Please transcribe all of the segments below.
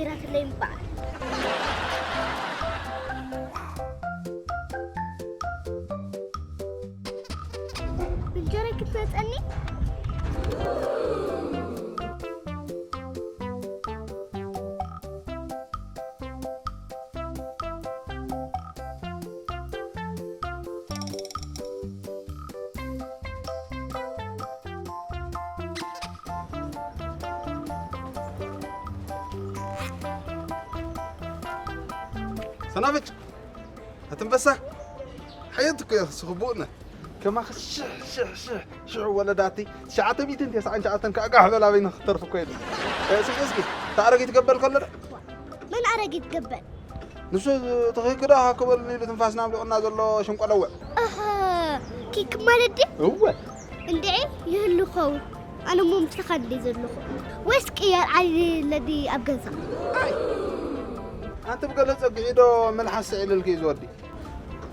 ራትለይ እምበኣር። እንጀራ ክትመጸኒ? ሰናፍጭ ኣትንበሳ ሓየት እኮ እየ ክስኽቡእነ ከማኸ ሽሕ ሽሕ ሽሕ ሽሕ ወለዳቲ ትሽዓተ ሚእትን ተስዓን ትሽዓተን ከዓ ጋሕ በላበይ ንክተርፍ እኮ የለ ስሚ እስኪ ተኣረጊ ትገበል ከሎ ዶ መን ኣረጊት ገበል? ንሱ ተኸይክዳ ሃከበሉኒ ኢሉ ትንፋስና ኣምሊቑና ዘሎ ሽንቆለወዕ። ኣሃ ኪክ ማለት ድዩ? እወ እንድዒ ይህሉ ኸውን። ኣነ እሞ ምስኻ እንድየ ዘለኹ። ወይስ ቅያር ዓሊ ለዲ ኣብ ገዛ? ኣይ ኣንቲ ብገለ ጸግዒ ዶ መልሓስ ስዒልልኪ እዩ ዝወዲ?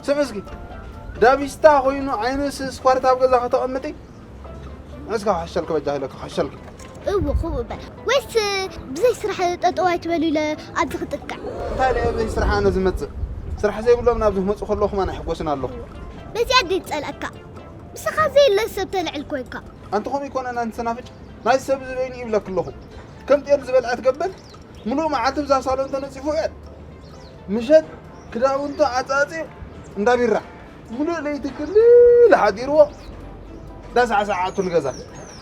ስሚ እስኪ ዳቢስታ ኮይኑ ዓይኑ ስስኳርት ኣብ ገዛ ከተቐምጢ እስካ ክሕሸልኪ በጃ ኢለኪ ክሕሸልኪ። እወ ከምኡ እበል። ወይስ ብዘይ ስራሕ ጠጠው ኣይትበሉ ኢለ ኣብዚ ክጥቅዕ? እንታይ ኢለ ብዘይ ስራሕ ኣነ ዝመጽእ? ስራሕ ዘይብሎም ናብዚ ክመጹ ከለኹ ኣነ ኣይሕጎስን ኣለኹ። በዚኣ ድየ ዝጸልኣካ? ምሳኻ ዘየለ ሰብ ተልዕል ኮንካ። ኣንቲ ከምኡ ኣይኮነን ኣንቲ ሰናፍጭ ናይ ሰብ ዝበይኑ ይብለኪ ኣለኹ። ከም ጤል ዝበልዐት ገበል ምሉእ መዓልቲ ብዛ ሳሎን ተነጺፉ ውዕል። ምሸት ክዳውንቱ ዓጻጺ እንዳ ቢራ ምሉእ ለይቲ ክልል ሓዲርዎ ዳሳዕሳዕ ኣቱ ንገዛ።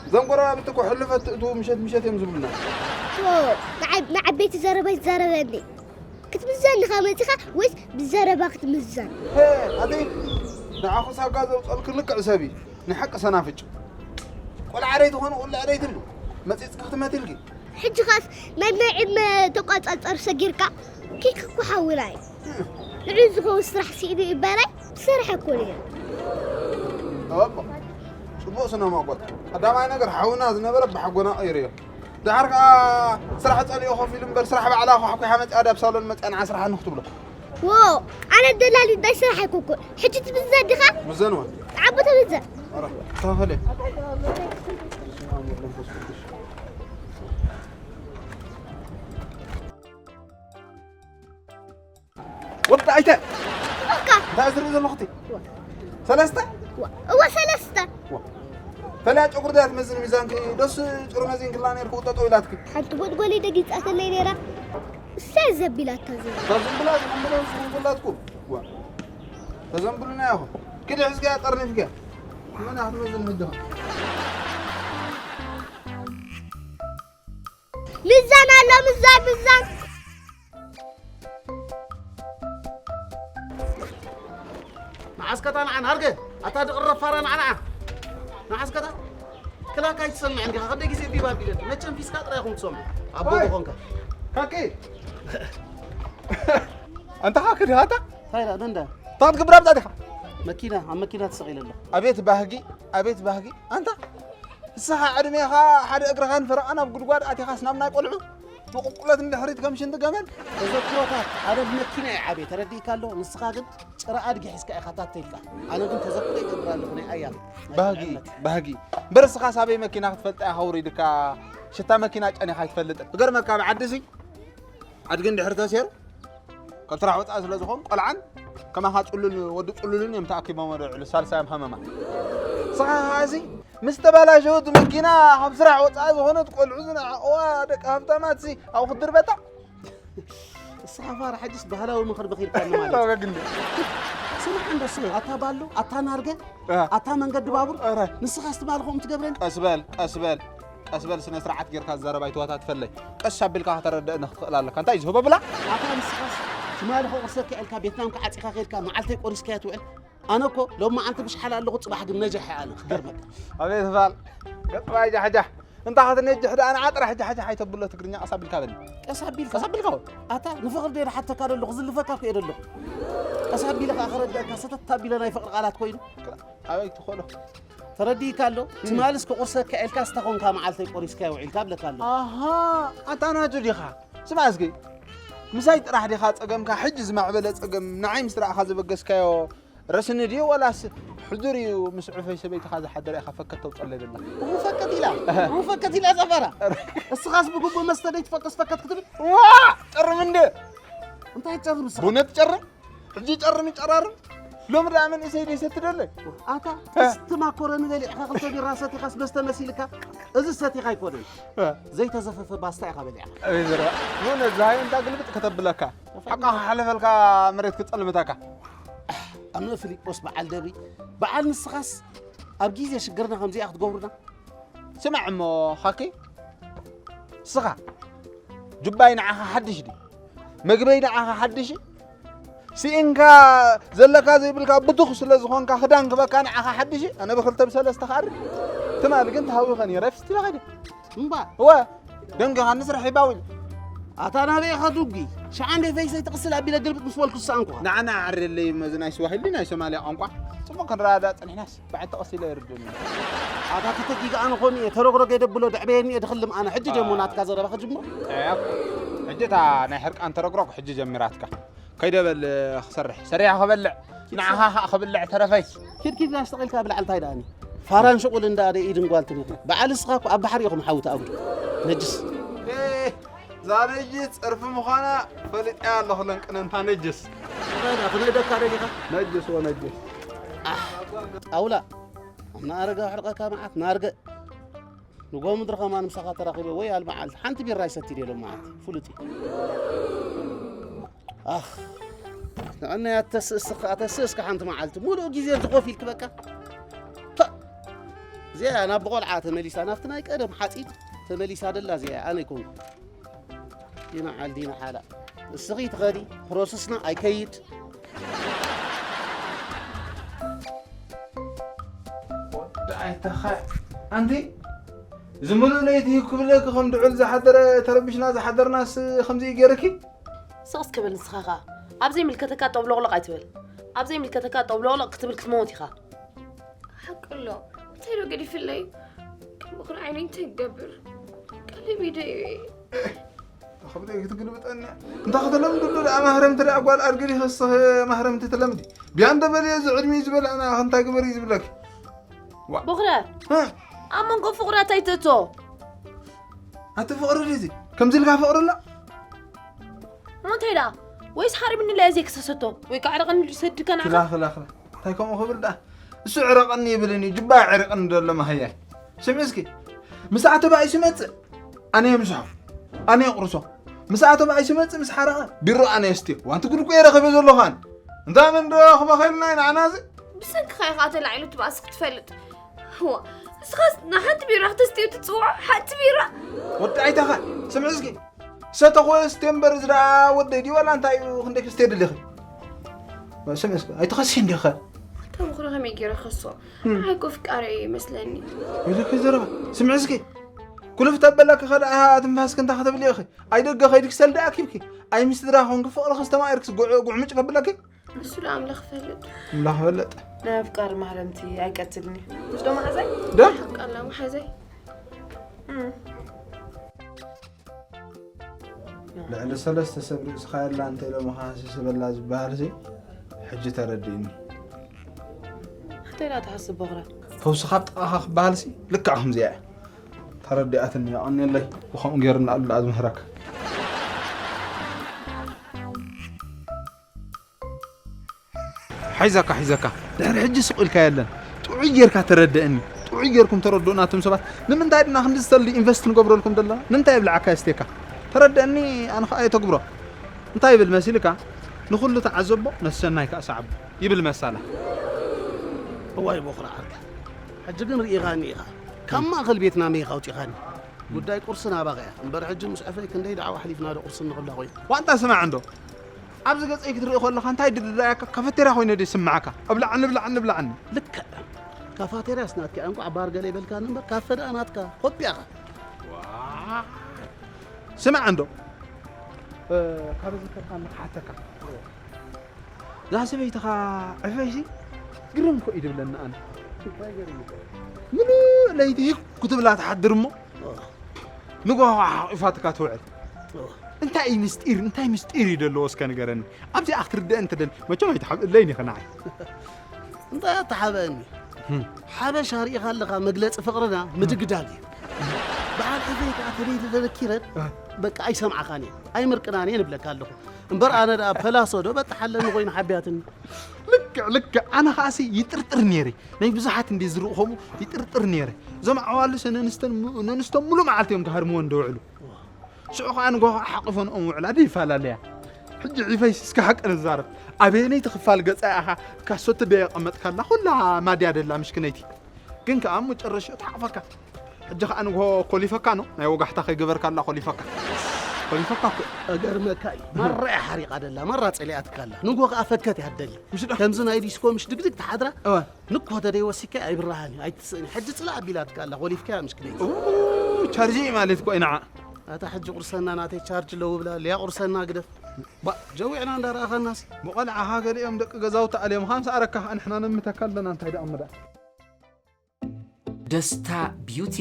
እዞም ጎረባብቲ እኮ ሕልፈት ትእትዉ ምሸት ምሸት እዮም ዝብሉና። ቶ ንዓይ ንዓበይቲ ዘረባ ይዛረበኒ። ክትምዘን ኢኻ መጺኻ ወይስ ብዘረባ ክትምዘን? ሄ ኣቲ ንዓኹ ሳጋ ዘውጸልኪ ልክዕ ሰብ እዩ። ናይ ሓቂ ሰናፍጭ ቆልዓ ደይ ትኾኑ ቁልዕ ደይ ትብሉ መጺጽኪ ክትመትልኪ ሕጂ ኸስ ናይ ናይ ዕድመ ተቋጻጸር ሰጊርካ ኪክ እኮ ሓውና እዩ። ንዑ ዝኸውን ስራሕ ስኢኑ እዩ እምበረይ ዝሰርሐ እኮ ነይሩ። እወ ጽቡቕ ስነ መጎት ቀዳማይ ነገር ሓውና ዝነበረ ብሓጎና ቀይርዮ። ደሓር ከኣ ስራሕ ጸሊኦ ኮፍ ኢሉ እምበር ስራሕ ባዕላ ኳሕኲሓ መጺኣ ዳብ ሳሎን መጺኣ ንዓ ስራሕ ንኽትብሎ። ዎ ኣነ ደላሊት ናይ ስራሕ ኣይኮንኩን። ሕጂ ትምዘን ዲኻ? ምዘንዋ። ተዓቦ ተምዘን። ኧረ ተኸፈለ። ወዲ ኣይተ እካ እንታይ ዝርኢ ዘለኹ እቲ ሰለስተ እወ ሰለስተ ፈለያ ጨጉሪ ድያ ትመዝን ሚዛንኪ ደስ ጭሩ መዚንክላ ነርኩ ጠጠው ኢላትኪ ሓንቲ ጎድጎለይ ደጊፃትለይ ነይራ እሳ ዘቢላታ ዘ ካብ ዝም ብላ ዝም ብሎ ዝኹንኩላትኩ ተዘንብሉና ያኹ ክዲ ሕዝግያ ጠርኒፍግያ መን ክትመዝን ሕድኻ ምዛን ኣሎ ምዛን ምዛን መዓስከታ ንዓ ናርገ ኣታ ድቕረብ ፋራ ንዓ ንዓ መዓስከታ ክላካ ኣይትሰምዕን ዲኻ ክንደይ ግዜ ቢባ ቢለን መቸም ፊስካ ጥራይ ኹም ትሰምዑ ኣቦ ኾንካ ካኪ ኣንታ ካኪ ዲኻ ኣታ እንታይ ዳ ደንዳ ታት ግብራ ብዛ ዲኻ መኪና ኣብ መኪና ትሰቒለ ኣለኹ ኣቤት ባህጊ ኣቤት ባህጊ ኣንታ ንስኻ ዕድሜኻ ሓደ እግርኻን ፈረቓን ኣብ ጉድጓድ ኣቲኻስ ናብ ናይ ቆልዑ ብቁልቁለት ንድሕሪት ከም ሽንቲ ገመል። ተዘክሮታት ኣነ ብመኪና እየ ዓብየ ተረዲእካ ኣሎ ንስኻ ግን ጭራ ኣድጊ ሒዝካ ኢኻ ታተ ኢልካ ኣነ ግን ተዘክሮ ይገብር ኣለኹ ናይ ኣያ ባህጊ ባህጊ እምበር ንስኻስ ኣበይ መኪና ክትፈልጣ ኢኻ ውሪድካ ሽታ መኪና ጨኒኻ ኣይትፈልጥን። ክገርመካ ኣብ ዓዲ እዚ ኣድጊ እንድሕር ተሴሩ ካብ ስራሕ ወፃኢ ስለ ዝኾን ቆልዓን ከማኻ ፅሉል ወዲ ፅሉልን እዮም ተኣኪቦም ወደ ውዕሉ ሳልሳዮም ሃመማ ንስኻ ከዓሲ ምስ ተባላሸወት መኪና ካብ ስራሕ ወፃኢ ዝኾነት ቆልዑ ዝነዓቕዋ ደቂ ሃብታማትሲ ኣብኡ ክትድርበታ እስኻ ፋራ ሕጅስ ባህላዊ ምኽሪ መኺርካኒ ማለት እዩ። ረበግኒ። ስማዕ እንዶ ስማዕ፣ ኣታ ባሎ፣ ኣታ ናርገ፣ እ። ኣታ መንገዲ ባቡር፣ ኧረ። ንስኻስ ትማሊ ከምኡ ትገብረኒ? ቀስ በል ቀስ በል ቀስ በል ስነ ስርዓት ጌርካ ዝዛረብ ኣይትዋታትፈለይ። ቀስ ኣቢልካ ከተረድእኒ ክትኽእል ኣለካ። እንታይ እዩ ዝህቦ ብላ? ኣታ ንስኻስ ትማሊ ከቑርሰካ ኢልካ ቬትናም ክዓጺኻ ከይድካ መዓልተይ ቆሪስካያ ትውዕል? ኣነ እኮ ሎማዓንቲ ብሽሓል ኣለኹ፣ ጽባሕ ግን ነጃሕ እየ ኣነ፣ ክገርመካ። ኣቤት ፋል፣ ገጽ ባይ ጃሕጃሕ። እንታ ኸትነጅሕ ደኣ ንዓ ጥራሕ ጃሕጃሕ ኣይተብሎ፣ ትግርኛ ቀስ ኣቢልካ በል። ቀስ ኣቢልካ? ቀስ ኣቢልካ በል። ኣታ ንፍቕሪ ድየ ዝሓተካ ዘለኹ፣ ዝልፈካ እኮ እየ ዘለኹ። ቀስ ኣቢለ ከኣ ከረድአካ፣ ሰተት ኣቢለ ናይ ፍቕሪ ቃላት ኮይኑ። ኣበይ ትኾሎ? ተረዲእካ ኣሎ? ትማልስ ክቑርሰካ ኢልካ ስታ ኾንካ መዓልተይ ቆሪስካዮ ውዒልካ እብለካ ኣለኹ። ኣሃ፣ ኣታ ናቱ ዲኻ? ስማዕ እስኪ፣ ምሳይ ጥራሕ ዲኻ ጸገምካ? ሕጂ ዝማዕበለ ጸገም ንዓይ ምስ ረኣኻ ዘበገስካዮ ረስኒ ድዩ ወላስ ሕዱር እዩ? ምስ ዕፈይ ሰበይትኻ ዝሓደረ ኢኻ ፈከት ተውፀለይ ደላ። እው ፈከት ኢላ፣ እው ፈከት ኢላ ዛፋራ። እስኻስ ብግቡእ መስተ ደይትፈቅስ ፈከት ክትብል? ዋ! ጨርም እንደ እንታይ ትጨርም ንስኻ? ብእውነት ጨርም? ሕጂ ጨርም ይጨራርም? ሎሚ ደኣ መንእሰይ ደይሰቲ ደሎ? ኣታ እስቲ ማኮረኒ በሊዕኻ ክልተ ቢራ ሰቲኻስ መስተ መሲልካ? እዚ ሰቲኻ ኣይኮነን ዘይተዘፈፈ ባስታ ኢኻ በሊዕኻ። ኣይ ዝረባ። ብእውነት ዝሃየ እንዳ ግልብጥ ከተብለካ ሓቃ ክሓለፈልካ መሬት ክጸልምተካ። ኣመ ፊሊጶስ በዓል ደብሪ በዓል ንስኻስ ኣብ ግዜ ሽግርና ከምዚኣ ክትገብሩና? ስማዕ እሞ ኻኪ ስኻ ጁባይ ንዓኻ ሓድሽ ድዩ? መግበይ ንዓኻ ሓድሽ ስኢንካ ዘለካ ዘይብልካ ብቱኽ ስለ ዝኾንካ ክዳን ክበካ ንዓኻ ሓድሽ ኣነ ብክልተ ብሰለስተ ክኣሪ ትማሊ ግን ተሃዊኸ ነይረ ፊስቲላ ኸይደ እምባ እወ ደንገኻ ንስራሕ ይባው ኢሉ ኣታ ናበይ ኢኻ ዱጊ ሸዓ እንደ ፈይሰይ ትቕስል ኣቢለ ግልብጥ ምስ በልኩ ዝሰኣንኩኻ ንዓና ዓርለይ እሞ እዚ ናይ ስዋሂሊ ናይ ሶማልያ ቋንቋ ጽቡቕ ክንረዳዳእ ጸኒሕናስ በዓል ተቐሲለ ይርድእኒ። ኣታ ተተኪ ከኣ ንኾን እየ ተረግረግ የደብሎ ደዕበየኒ እየ ድኽልም ኣነ ሕጂ ደሞ ናትካ ዘረባ ክጅምሮ። ሕጂ እታ ናይ ሕርቃን ተረግረግ ሕጂ ጀሚራትካ። ከይደ በል ክሰርሕ ሰሪሐ ክበልዕ ንዓኻ ከኣ ክብልዕ ተረፈይ። ኪድ ኪድ ጋሽ ተቒልካ ብላዕሊ እንታይ ደኣኒ ፋራን ሽቑል እንዳ ኣደ ኢድን ጓንትን ኢኹም። በዓል እስኻ እኮ ኣብ ባሕሪ ኢኹም ሓዊ ትኣጉዱ። ነጅስ። እዛ ነጅስ ጸርፊ ምዃና ፈሊጠያ ኣለኹ ለንቅነ እንታ ነጅስ። እንታይ ደኣ ክነደካ ደሊኻ? ነጅስ ወነጅስ። ኣሕ ጣውላ ኣብ ናረጋ ሕርቐካ መዓት ናርገ ንጎ ምድሪ ከማን ምሳኻ ተራኺበ ወይ ኣልመዓልቲ ሓንቲ ቢራ ይሰቲ ድየ ሎም መዓልቲ ፍሉጥ እዩ። ኣኽ ንዕነይ ኣተስእስኻ ኣተስእስካ ሓንቲ መዓልቲ ሙሉእ ግዜ እዚ ኮፍ ኢልክ በቃ ፐእ እዚኣ ናብ ብቆልዓ ተመሊሳ ናብቲ ናይ ቀደም ሓፂድ ተመሊሳ ደላ እዚኣ ኣነ ይኮንኩ ዲና ዓል ዲና ሓላ እስኺ ትኸዲ ፕሮሰስና ኣይከይድ ኣይተኻ ኣንቲ እዚ ሙሉእ ለይቲ ክብለኪ ከም ድዑል ዝሓደረ ተረቢሽና ዝሓደርናስ ከምዚ እዩ ገይርኪ ስቕ እስከ በል ንስኻ ኸኣ ኣብ ዘይምልከተካ ጠብሎቕሎቕ ኣይትበል ኣብ ዘይምልከተካ ጠብሎቕሎቕ ክትብል ክትመውት ኢኻ ሓቂ ኣሎ እንታይ ዶ ገዲፍለይ ከምኡ ዓይነይ እንታይ ክገብር ቀለብ ኢደ እዩ ተኸብደ ክትግልብጠኒ እንታ ከተለምዱ ዶ ደኣ ማህረምቲ ደኣ ጓል ኣድግዲ ከስኽ ማህረምቲ ተለምዲ ቢያ እንደ በልየ እዚ ዕድሚ ዝበልዕና ክንታ ግበሪ ዝብለኪ ቦኽረ ኣብ መንጎ ፍቕሪ ኣታይ ትእቶ ኣቲ ፍቕሪ ድዚ ከምዚ ኢልካ ፍቕሪ ኣሎ እንታይ ደኣ ወይስ ሓሪምኒ ለያ ዘይክሰሰቶ ወይ ከዓ ዕረቐኒ ሰድካ ንዓኻ ክላ ክላ ክላ እንታይ ከምኡ ክብል ደኣ እሱ ዕረቐኒ ይብልን እዩ ጅባ ዕርቕኒ ደሎ መሃያይ ስምዒ እስኪ ምሳዕ ተባኢሱ ይመፅእ ኣነ የምስሖ ኣነ የቑርሶ ምሳዕ ተባኢሱ ይመፅእ ምስ ሓረቐ ቢሮ ኣነ የስትዮ ዋንቲ ጉድ እኮ የረኸበ ዘለኹ ኣነ እንታይ መን ዶ ክበኸልና ኢና ንዓና እዚ ብሰንክኻ ኢኻ ተላዒሉ ትባእስ ክትፈልጥ ንስኻስ ንሓንቲ ቢራ ክተስትዮ ትፅውዖ ሓንቲ ቢራ ወዲ ኣይታኻ ስምዒ እስኪ ሰተኾ ስቴምበር ዝዳ ወደይ ድዩ ዋላ እንታይ እዩ ክንደይ ክስቴ ድልኺ ስምዒ እስኪ ኣይትኸሲ እንዲኸ ተምኽሮ ከመይ ገይረ ከሶ ንዓይ እኮ ፍቃረ እዩ ይመስለኒ ኢልኪ ዘረባ ስምዒ እስኪ ኩልፍ ተበለኪ ከደኣ ትንፋስኪ እንታ ከተብሊ ኢኺ ኣይ ደገ ኸይድኪ ሰልዲ ኣኪብኪ ኣይ ምስ ስድራ ኾንኪ ፍቕርኺ ዝተማኢርክስ ጉዕ ጉዕምጭ ከብለኪ እሱ ዶ ኣምላኽ ፈልጥ ኣምላኽ ፈልጥ ናይ ኣፍቃሪ ማህረምቲ ኣይቀትልኒ ምስ ዶ መሓዛይ ዶ ቃላ መሓዛይ ልዕሊ ሰለስተ ሰብ ርእስኻ የላ እንተ ኢሎምኻ ሃሲሲ በላ ዝበሃል ሲ ሕጂ ተረዲእኒ። እንታይ ደኣ ትሓስብ ቦኽረ? ፈውስኻ ኣብ ጥቓኻ ክበሃል ሲ ልክዕ ከምዚኣ እያ። ተረዲኣትኒ የቐንየለይ ብኸምኡ ገይሩ ንኣሉላ ዝምህረካ። ሓይዛካ ሓይዛካ ድሕሪ ሕጂ ስቕ ኢልካ የለን ጥዑይ ጌርካ ተረደአኒ ጥዑይ ጌርኩም ተረድኡና እቶም ሰባት ንምንታይ ድና ክንዲ ዝሰሊ ኢንቨስት ንገብረልኩም ዘለና ንምንታይ የብልዓካ የስቴካ ተረደአኒ ኣነ ከዓ የተግብሮ እንታይ ይብል መሲልካ ንኹሉ ተዓዘቦ ነሰናይ ከዓ ሰዓቦ ይብል መሳላ እዋይ ቦኽሪ ዓርካ ሕጂ ግን ርኢኻኒ ኢኻ ካብ ማእኸል ቤትና መይኻ ኣውፂኻኒ ጉዳይ ቁርሲ ናባኻ እያ እምበር ሕጂ ምስ ዕፈይ ክንደይ ደዓው ኣሕሊፍና ዶ ቁርሲ እንኽብላ ኮይኑ ዋንታ ስማዕ እንዶ ኣብዚ ገጸይ ክትርኢ ከለኻ እንታይ ድድላያካ ካፈቴርያ ኮይነ ድየ ዝስምዓካ? እብላዓኒ እብላዓኒ እብላዓኒ። ልክዕ ካፋቴርያስ ናትካ እያ እንቋዕ ባር ገለ ይበልካኒ እምበር ካፈ ደኣ ናትካ ኮፒ ኢኻ። ስማዕ እንዶ ካብ ዘከርካኒ ክሓተካ እዛ ሰበይትኻ ዕፈይሲ ግርም እኮ እዩ ድብለኒ ኣነ። ምሉእ ለይቲ ክትብላ ትሓድር እሞ ንጎ ሓቂፋትካ ትውዕል እንታይ እዩ ምስጢር እንታይ ምስጢር እዩ ዘለዎ እስከ ንገረኒ ኣብዚኣ ክትርደአን ተደን መቸም ኣይትሓብእለይን ኢኸ ንዓይ እንታይ ኣተሓበአኒ? ሓበሻ ርኢኻ ኣለኻ፣ መግለጺ ፍቕርና ምድግዳግ እዩ። በዓል ዕዘይ ከኣ ተደይተ ተዘኪረን፣ በቃ ኣይሰምዓኻን እየ፣ ኣይምርቅናን እየ ንብለካ ኣለኹ። እምበር ኣነ ደኣ ፐላሶ ዶ በጣሕ ኣለኒ ኮይኑ ሓቢያትኒ። ልክዕ፣ ልክዕ። ኣነ ከኣሲ ይጥርጥር ነይረ። ናይ ብዙሓት እንዴ ዝርእ ከምኡ ይጥርጥር ነይረ። እዞም ኣዕዋሉስ ነንስተን፣ ነንስቶም ሙሉእ መዓልቲ እዮም ክሃርምዎ እንደውዕሉ። ሽዑ ኸዓ ንጎ ኸዓ ሓቂፈንኦም ውዕላ ደይፈላለያ። ሕጂ ዒፈይ እስከ ሓቂ ንዛረብ። ኣበየነይቲ ክፋል ገጻ ኢኻ ካሶት ደየቐመጥካላ? ኩላ ማድያ ደላ ምሽክነይቲ። ግን ከኣ ኣብ መጨረሻ ትሓቕፈካ። ሕጂ ኸዓ ንጎ ኮሊፈካ ነው። ናይ ወጋሕታ ከይገበርካላ ኮሊፈካ። ኮሊፈካ እኮ። እገርመካ እዩ። ማራ እያ ሓሪቓ ደላ፣ ማራ ጸሊኣትካላ። ንጎ ከኣ ፈከት እያ ትደሊ። ምሽ ዶ? ከምዚ ናይ ዲስኮ ምሽ ድግድግ ትሓድራ? እወ። ንኮ ተደይ ወሲካ ኣይብራሃን እዩ፣ ኣይትስእን። ሕጂ ጽላእ ኣቢላትካ ኣላ፣ ኮሊፍካያ ምሽ ክደይ። ኡ፣ ቻርጅ ማለት እኮ እዩ ንዓ። ኣታ ሕጂ ቁርሰና ናተይ ቻርጅ ለው ብላ፣ ሊያ ቁርሰና ግደፍ። ባ፣ ጀዊዕና እንዳረኣኻናሲ። ብቆልዓኻ ገሊኦም ደቂ ገዛውቲ ኣልዮም፣ ሃምሳ ኣረካ ንሕና ነምተካ ኣለና፣ እንታይ ደኣ እሞ ደኣ። ደስታ ቢዩቲ፣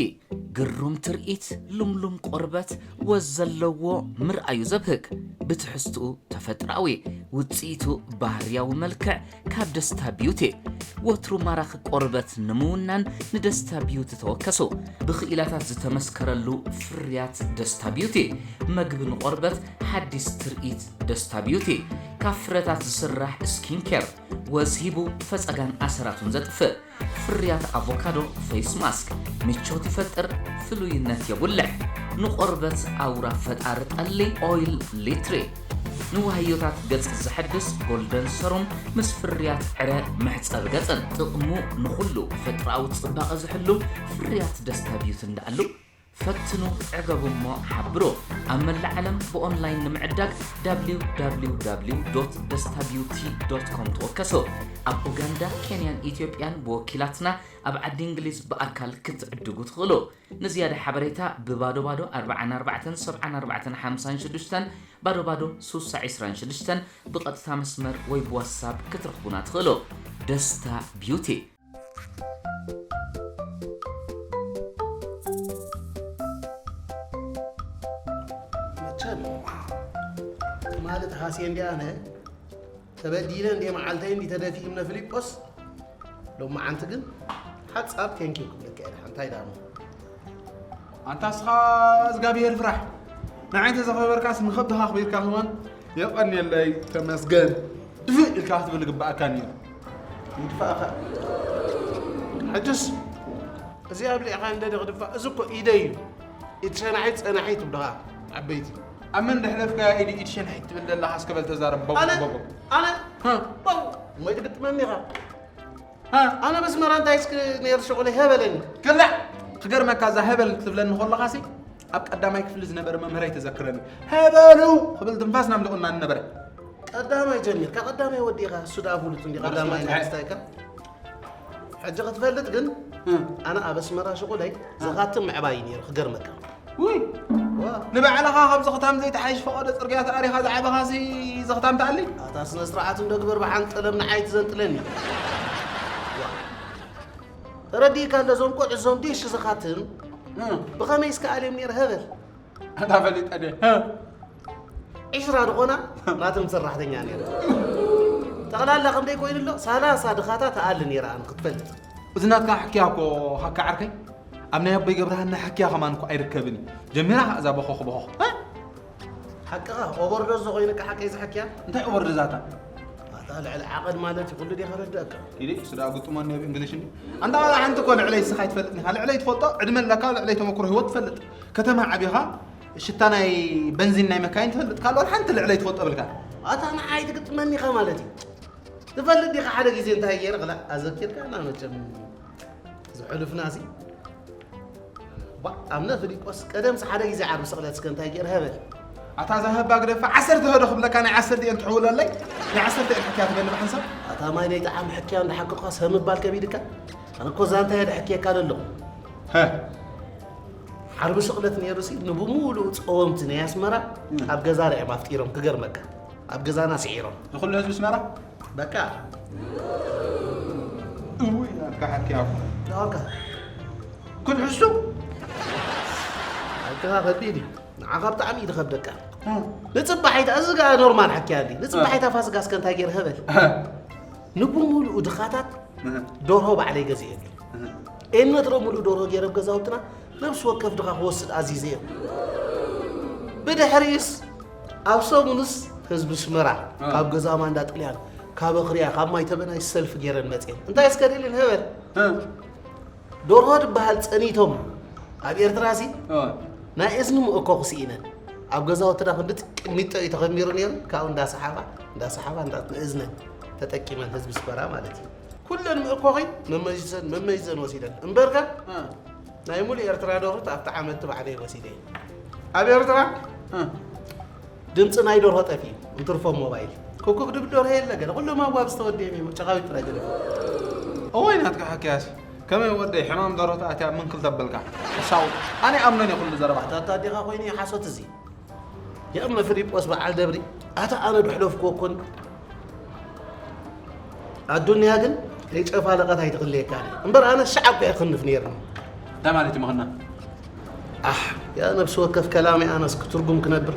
ግሩም ትርኢት፣ ልምሉም ቆርበት፣ ወዝ ዘለዎ፣ ምርኣዩ ዘብህግ፣ ብትሕዝትኡ ተፈጥሮኣዊ፣ ውጽኢቱ ባህርያዊ መልክዕ ካብ ደስታ ቢዩቲ። ወትሩ ማራኺ ቆርበት ንምውናን ንደስታ ቢዩቲ ተወከሱ። ብኽኢላታት ዝተመስከረሉ ፍርያት ደስታ ቢዩቲ። መግቢ ንቆርበት፣ ሓዲስ ትርኢት ደስታ ቢዩቲ። ካብ ፍረታት ዝስራሕ ስኪን ኬር፣ ወዝ ሂቡ ፈጸጋን ኣሰራቱን ዘጥፍእ። ፍርያት ኣቮካዶ ፌስ ማስክ ምቾት ይፈጥር፣ ፍሉይነት የጉልሕ። ንቆርበት ኣውራ ፈጣሪ ጠሊ ኦይል ሊትሪ። ንዋህዮታት ገጽ ዘሐድስ ጎልደን ሰሩም ምስ ፍርያት ዕረ መሕጸቢ ገጽን። ጥቕሙ ንኹሉ ፈጥራዊ ጽባቐ ዝሕሉ ፍርያት ደስታ ቢዩቲ እንዳኣሉ። ፈትኑ፣ ዕገቡ እሞ ሓብሩ። ኣብ መላእ ዓለም ብኦንላይን ንምዕዳግ www.destabeauty.com ተወከሱ። ኣብ ኡጋንዳ፣ ኬንያን ኢትዮጵያን ብወኪላትና፣ ኣብ ዓዲ እንግሊዝ ብኣካል ክትዕድጉ ትኽእሉ። ንዝያዳ ሓበሬታ ብባዶ ባዶ ኣርባዓን ኣርባዕተን ሰብዓን ኣርባዕተን ሓምሳን ሽዱሽተን፣ ባዶ ባዶ ሱሳ ዒስራን ሽዱሽተን ብቐጥታ መስመር ወይ ብዋትሳፕ ክትረኽቡና ትኽእሉ። ደስታ ቢዩቲ። መቸም ትማሊ ተሃስየ እንዲ ኣነ ተበዲለ እንዲ መዓልተይ እንዲ ተደፊእምነ ፊሊጶስ ሎማዓንቲ ግን ሓጻብ ቴንኪው ክብለካ እየ። ደሓን እንታይ ደኣ እሞ? ኣንታ እስኻ እዝጋብሄር ፍራሕ። ንዓይ እንተዘኸበርካስ ንኸብድኻ ኣኽቢርካ ከማን የቐንየለይ ተመስገን ድፍእ ኢልካ ክትብል ግባኣካ ነይሩ። ይድፋእኻ። ሕጅስ እዚ ኣብሊዕኻ እንደ ድቕድፋእ፣ እዚ እኮ ኢደይ እዩ። ኢድ ሸናሒት ጸናሒት ይብልኻ ዓበይቲ። ኣብ መን ደሕለፍካያ ኢድ፣ ኢድ ሸንሒት ትብል ዘለኻ እስከ በል ተዛረብ፣ ቦቦ፣ ኣነ? ቦቦ። ኣነ? ሃ? ቦቦ፣ እሞ ኢድ ግጥመኒ ኢኻ። ሃ? ኣነ በስመራ እንታይ እስኪ ነይሩ ሽቑለይ? ሀበለኒ። ክላእ! ክገርመካ እዛ ሀበል ክትብለኒ ከለኻሲ ኣብ ቀዳማይ ክፍሊ ዝነበረ መምህረይ ተዘክረኒ። ሀበሉ ክብል ትንፋስ ናምልቑና ነበረ። ቀዳማይ ጀሚርካ፣ ቀዳማይ ወዲእኻ፣ እሱ ደኣ ፍሉጥ እንዲ ቀዳማይ ናይ ምስታይካ። ሕጂ ክትፈልጥ ግን፣ እ። ኣነ ኣብ ኣስመራ ሽቑለይ እ። ዘኻትም ምዕባይ እዩ ነይሩ፣ ክገርመካ። ውይ! ዋ። ንባዕልኻ ካብ ዘኽታም ዘይትሓይሽ ፈቐዶ ጽርግያ ተኣሪኻ ዝዓበኻሲ ዘኽታም ትኣሊ? ኣታ ስነ ስርዓት እንዶ ግበር፣ ብሓንጠለም ንዓይ ትዘንጥለኒ። ዋ። ተረዲእካ ኣሎ፣ እዞም ቆልዑ እዞም ዲሽ ዘኻትም እ። ብኸመይ እስከ ኣልዮም ነይረ፣ ሀበል? ኣታ ፈሊጠ ድየ? እ። ዒስራ ድኾና ናቶም ሰራሕተኛ ነይረ። ጠቕላላ ክንደይ ኮይኑ ኣሎ? ሰላሳ ድኻታ ትኣሊ ነይራ፣ ኣነ ክትፈልጥ። እዚ ናትካ ሕክያ እኮ ሃካ ዓርከይ፣ ኣብ ናይ ኣቦይ ገብረሃና ሕክያ ከማን እኮ ኣይርከብን እዩ። ጀሚራ እዛ በኾኽ በኾኽ። እ? ሓቅኻ፣ ኦቨርዶዝ ዝኾይንካ ሓቀይ ዝሕክያ? እንታይ ኦቨርዶዝ ኣታ? ኣታ ልዕሊ ዓቐን ማለት እዩ፣ ኩሉ ዲኻ ረዳእካ? ኢለ፣ እሱ ደኣ ግጥሞ እኒኦ ብእንግሊሽ እንዲ። ኣንታ ዋላ ሓንቲ እኮ ልዕለይ እስኻ ኣይትፈልጥን ኢኻ። ልዕለይ ትፈልጦ ዕድመ ኣለካ፣ ልዕለይ ተመክሮ ህይወት ትፈልጥ። ከተማ ዓቢኻ፣ ሽታ ናይ በንዚን ናይ መካይን ትፈልጥ፣ ካልኦት ሓንቲ ልዕለይ ትፈልጦ ብልካ። ኣታ ንዓይ ትግጥመኒ ኢኻ ማለት እዩ። ትፈልጥ ዲኻ ሓደ ግዜ እንታይ ገይረ? ክላ ኣዘኪርካና መቸም። ዝሕሉፍናሲ። ባ፣ ኣምነ ፊሊጶስ፣ ቀደምሲ ሓደ ግዜ ዓርቢ ስቕለት እስከ እንታይ ገይረ? ሀበል። ኣታ እዛ ህባ ግደፋ፣ ዓሰርተ ሀዶ ክብለካ ናይ ዓሰርተ እየን ትሕውለለይ? ናይ ዓሰርተ እየን ሕክያ ትበኒ ብሓንሳብ? ኣታ ማይ ናይ ጠዓም ሕክያ እንዳሓቀቕካ ሰብ ምባል ከቢድካ? ኣነ እኮ ዛንታ እየ ድሕክየካ ዘለኹ። ሀ። ዓርቢ ስቕለት ነይሩሲ፣ ንብሙሉኡ ጸወምቲ ናይ ኣስመራ እም። ኣብ ገዛ ርዕም ኣፍጢሮም፣ ክገርመካ። ኣብ ገዛና ስዒሮም። ንኹሉ ህዝቢ ኣስመራ? በቃ። እውይ፣ ናትካ ሓቂ ኣፉ። ናትካ። ክንሕሱ? ሓቅኻ ከቢድ እዩ። ንዓኻ ብጣዕሚ እዩ ዝኸብደካ። እም። ንጽባሒታ፣ እዚ ከኣ ኖርማል ሓቂ ኣሊ። ንጽባሒታ እም። ፋስጋ እስከ እንታይ ገይርካ በል? እም። ንብሙሉኡ ድኻታት ደርሆ ባዕለይ ገዚኤ። ኤነት ዶ ሙሉእ ደርሆ ገይረ ኣብ ገዛውትና ነብሲ ወከፍ ድኻ ክወስድ ኣዚዘ። ብድሕሪኡስ ኣብ ሰሙንስ ህዝቢ ኣስመራ ካብ ገዛ ማንዳ ጥልያን ካብ ኣኽርያ ካብ ማይ ተበናይ ሰልፊ ገይረን መፅየን። እንታይ እስከ ደልን ህበል ደርሆ ድበሃል ጸኒቶም ኣብ ኤርትራ ሲ ናይ እዝኒ መእኮ ክስኢነን ኣብ ገዛውትና ክንዲ ጥቅሚጦ እዩ ተኸሚሩ ነይሩ። ካብኡ እንዳሰሓባ እንዳሰሓባ እንዳእዝነን ተጠቂመን ህዝቢ ኣስመራ ማለት እዩ። ኩለን መእኮኺ መመይዘን መመይዘን ወሲደን እምበርካ ናይ ሙሉ ኤርትራ ደርሆ ኣብቲ ዓመት ባዕለይ ወሲደ እየ። ኣብ ኤርትራ ድምፂ ናይ ደርሆ ጠፊኡ እንትርፎ ሞባይል ኩኩክ ድብ ደርሆ የለ ገለ ኩሎም ኣዋብ ዝተወደየ ሜሞ ጨኻዊት ጥራይ ገለ። እዋይ ናትካ ሓኪያስ ከመይ ወደይ ሕማም ደርሆ ተኣትያ ምንክል ተበልካ። ሓሳው ኣነ ኣምነን ይኹሉ ዘረባ። ኣታ ኣዴኻ ኮይኑ እዩ ሓሶት እዚ። የእመ ፊሊጶስ በዓል ደብሪ ኣታ ኣነ ድሕለፍኩ እኮን ኣዱንያ ግን ከይጨፋለቐት ኣይትኽልየካን እምበር ኣነ ሸዓብ ከየኽንፍ ነይርኒ። እንታይ ማለት እዩ መኸና? ኣሕ ያ ነብሲ ወከፍ ከላሚ ኣነስ ክትርጉም ክነብር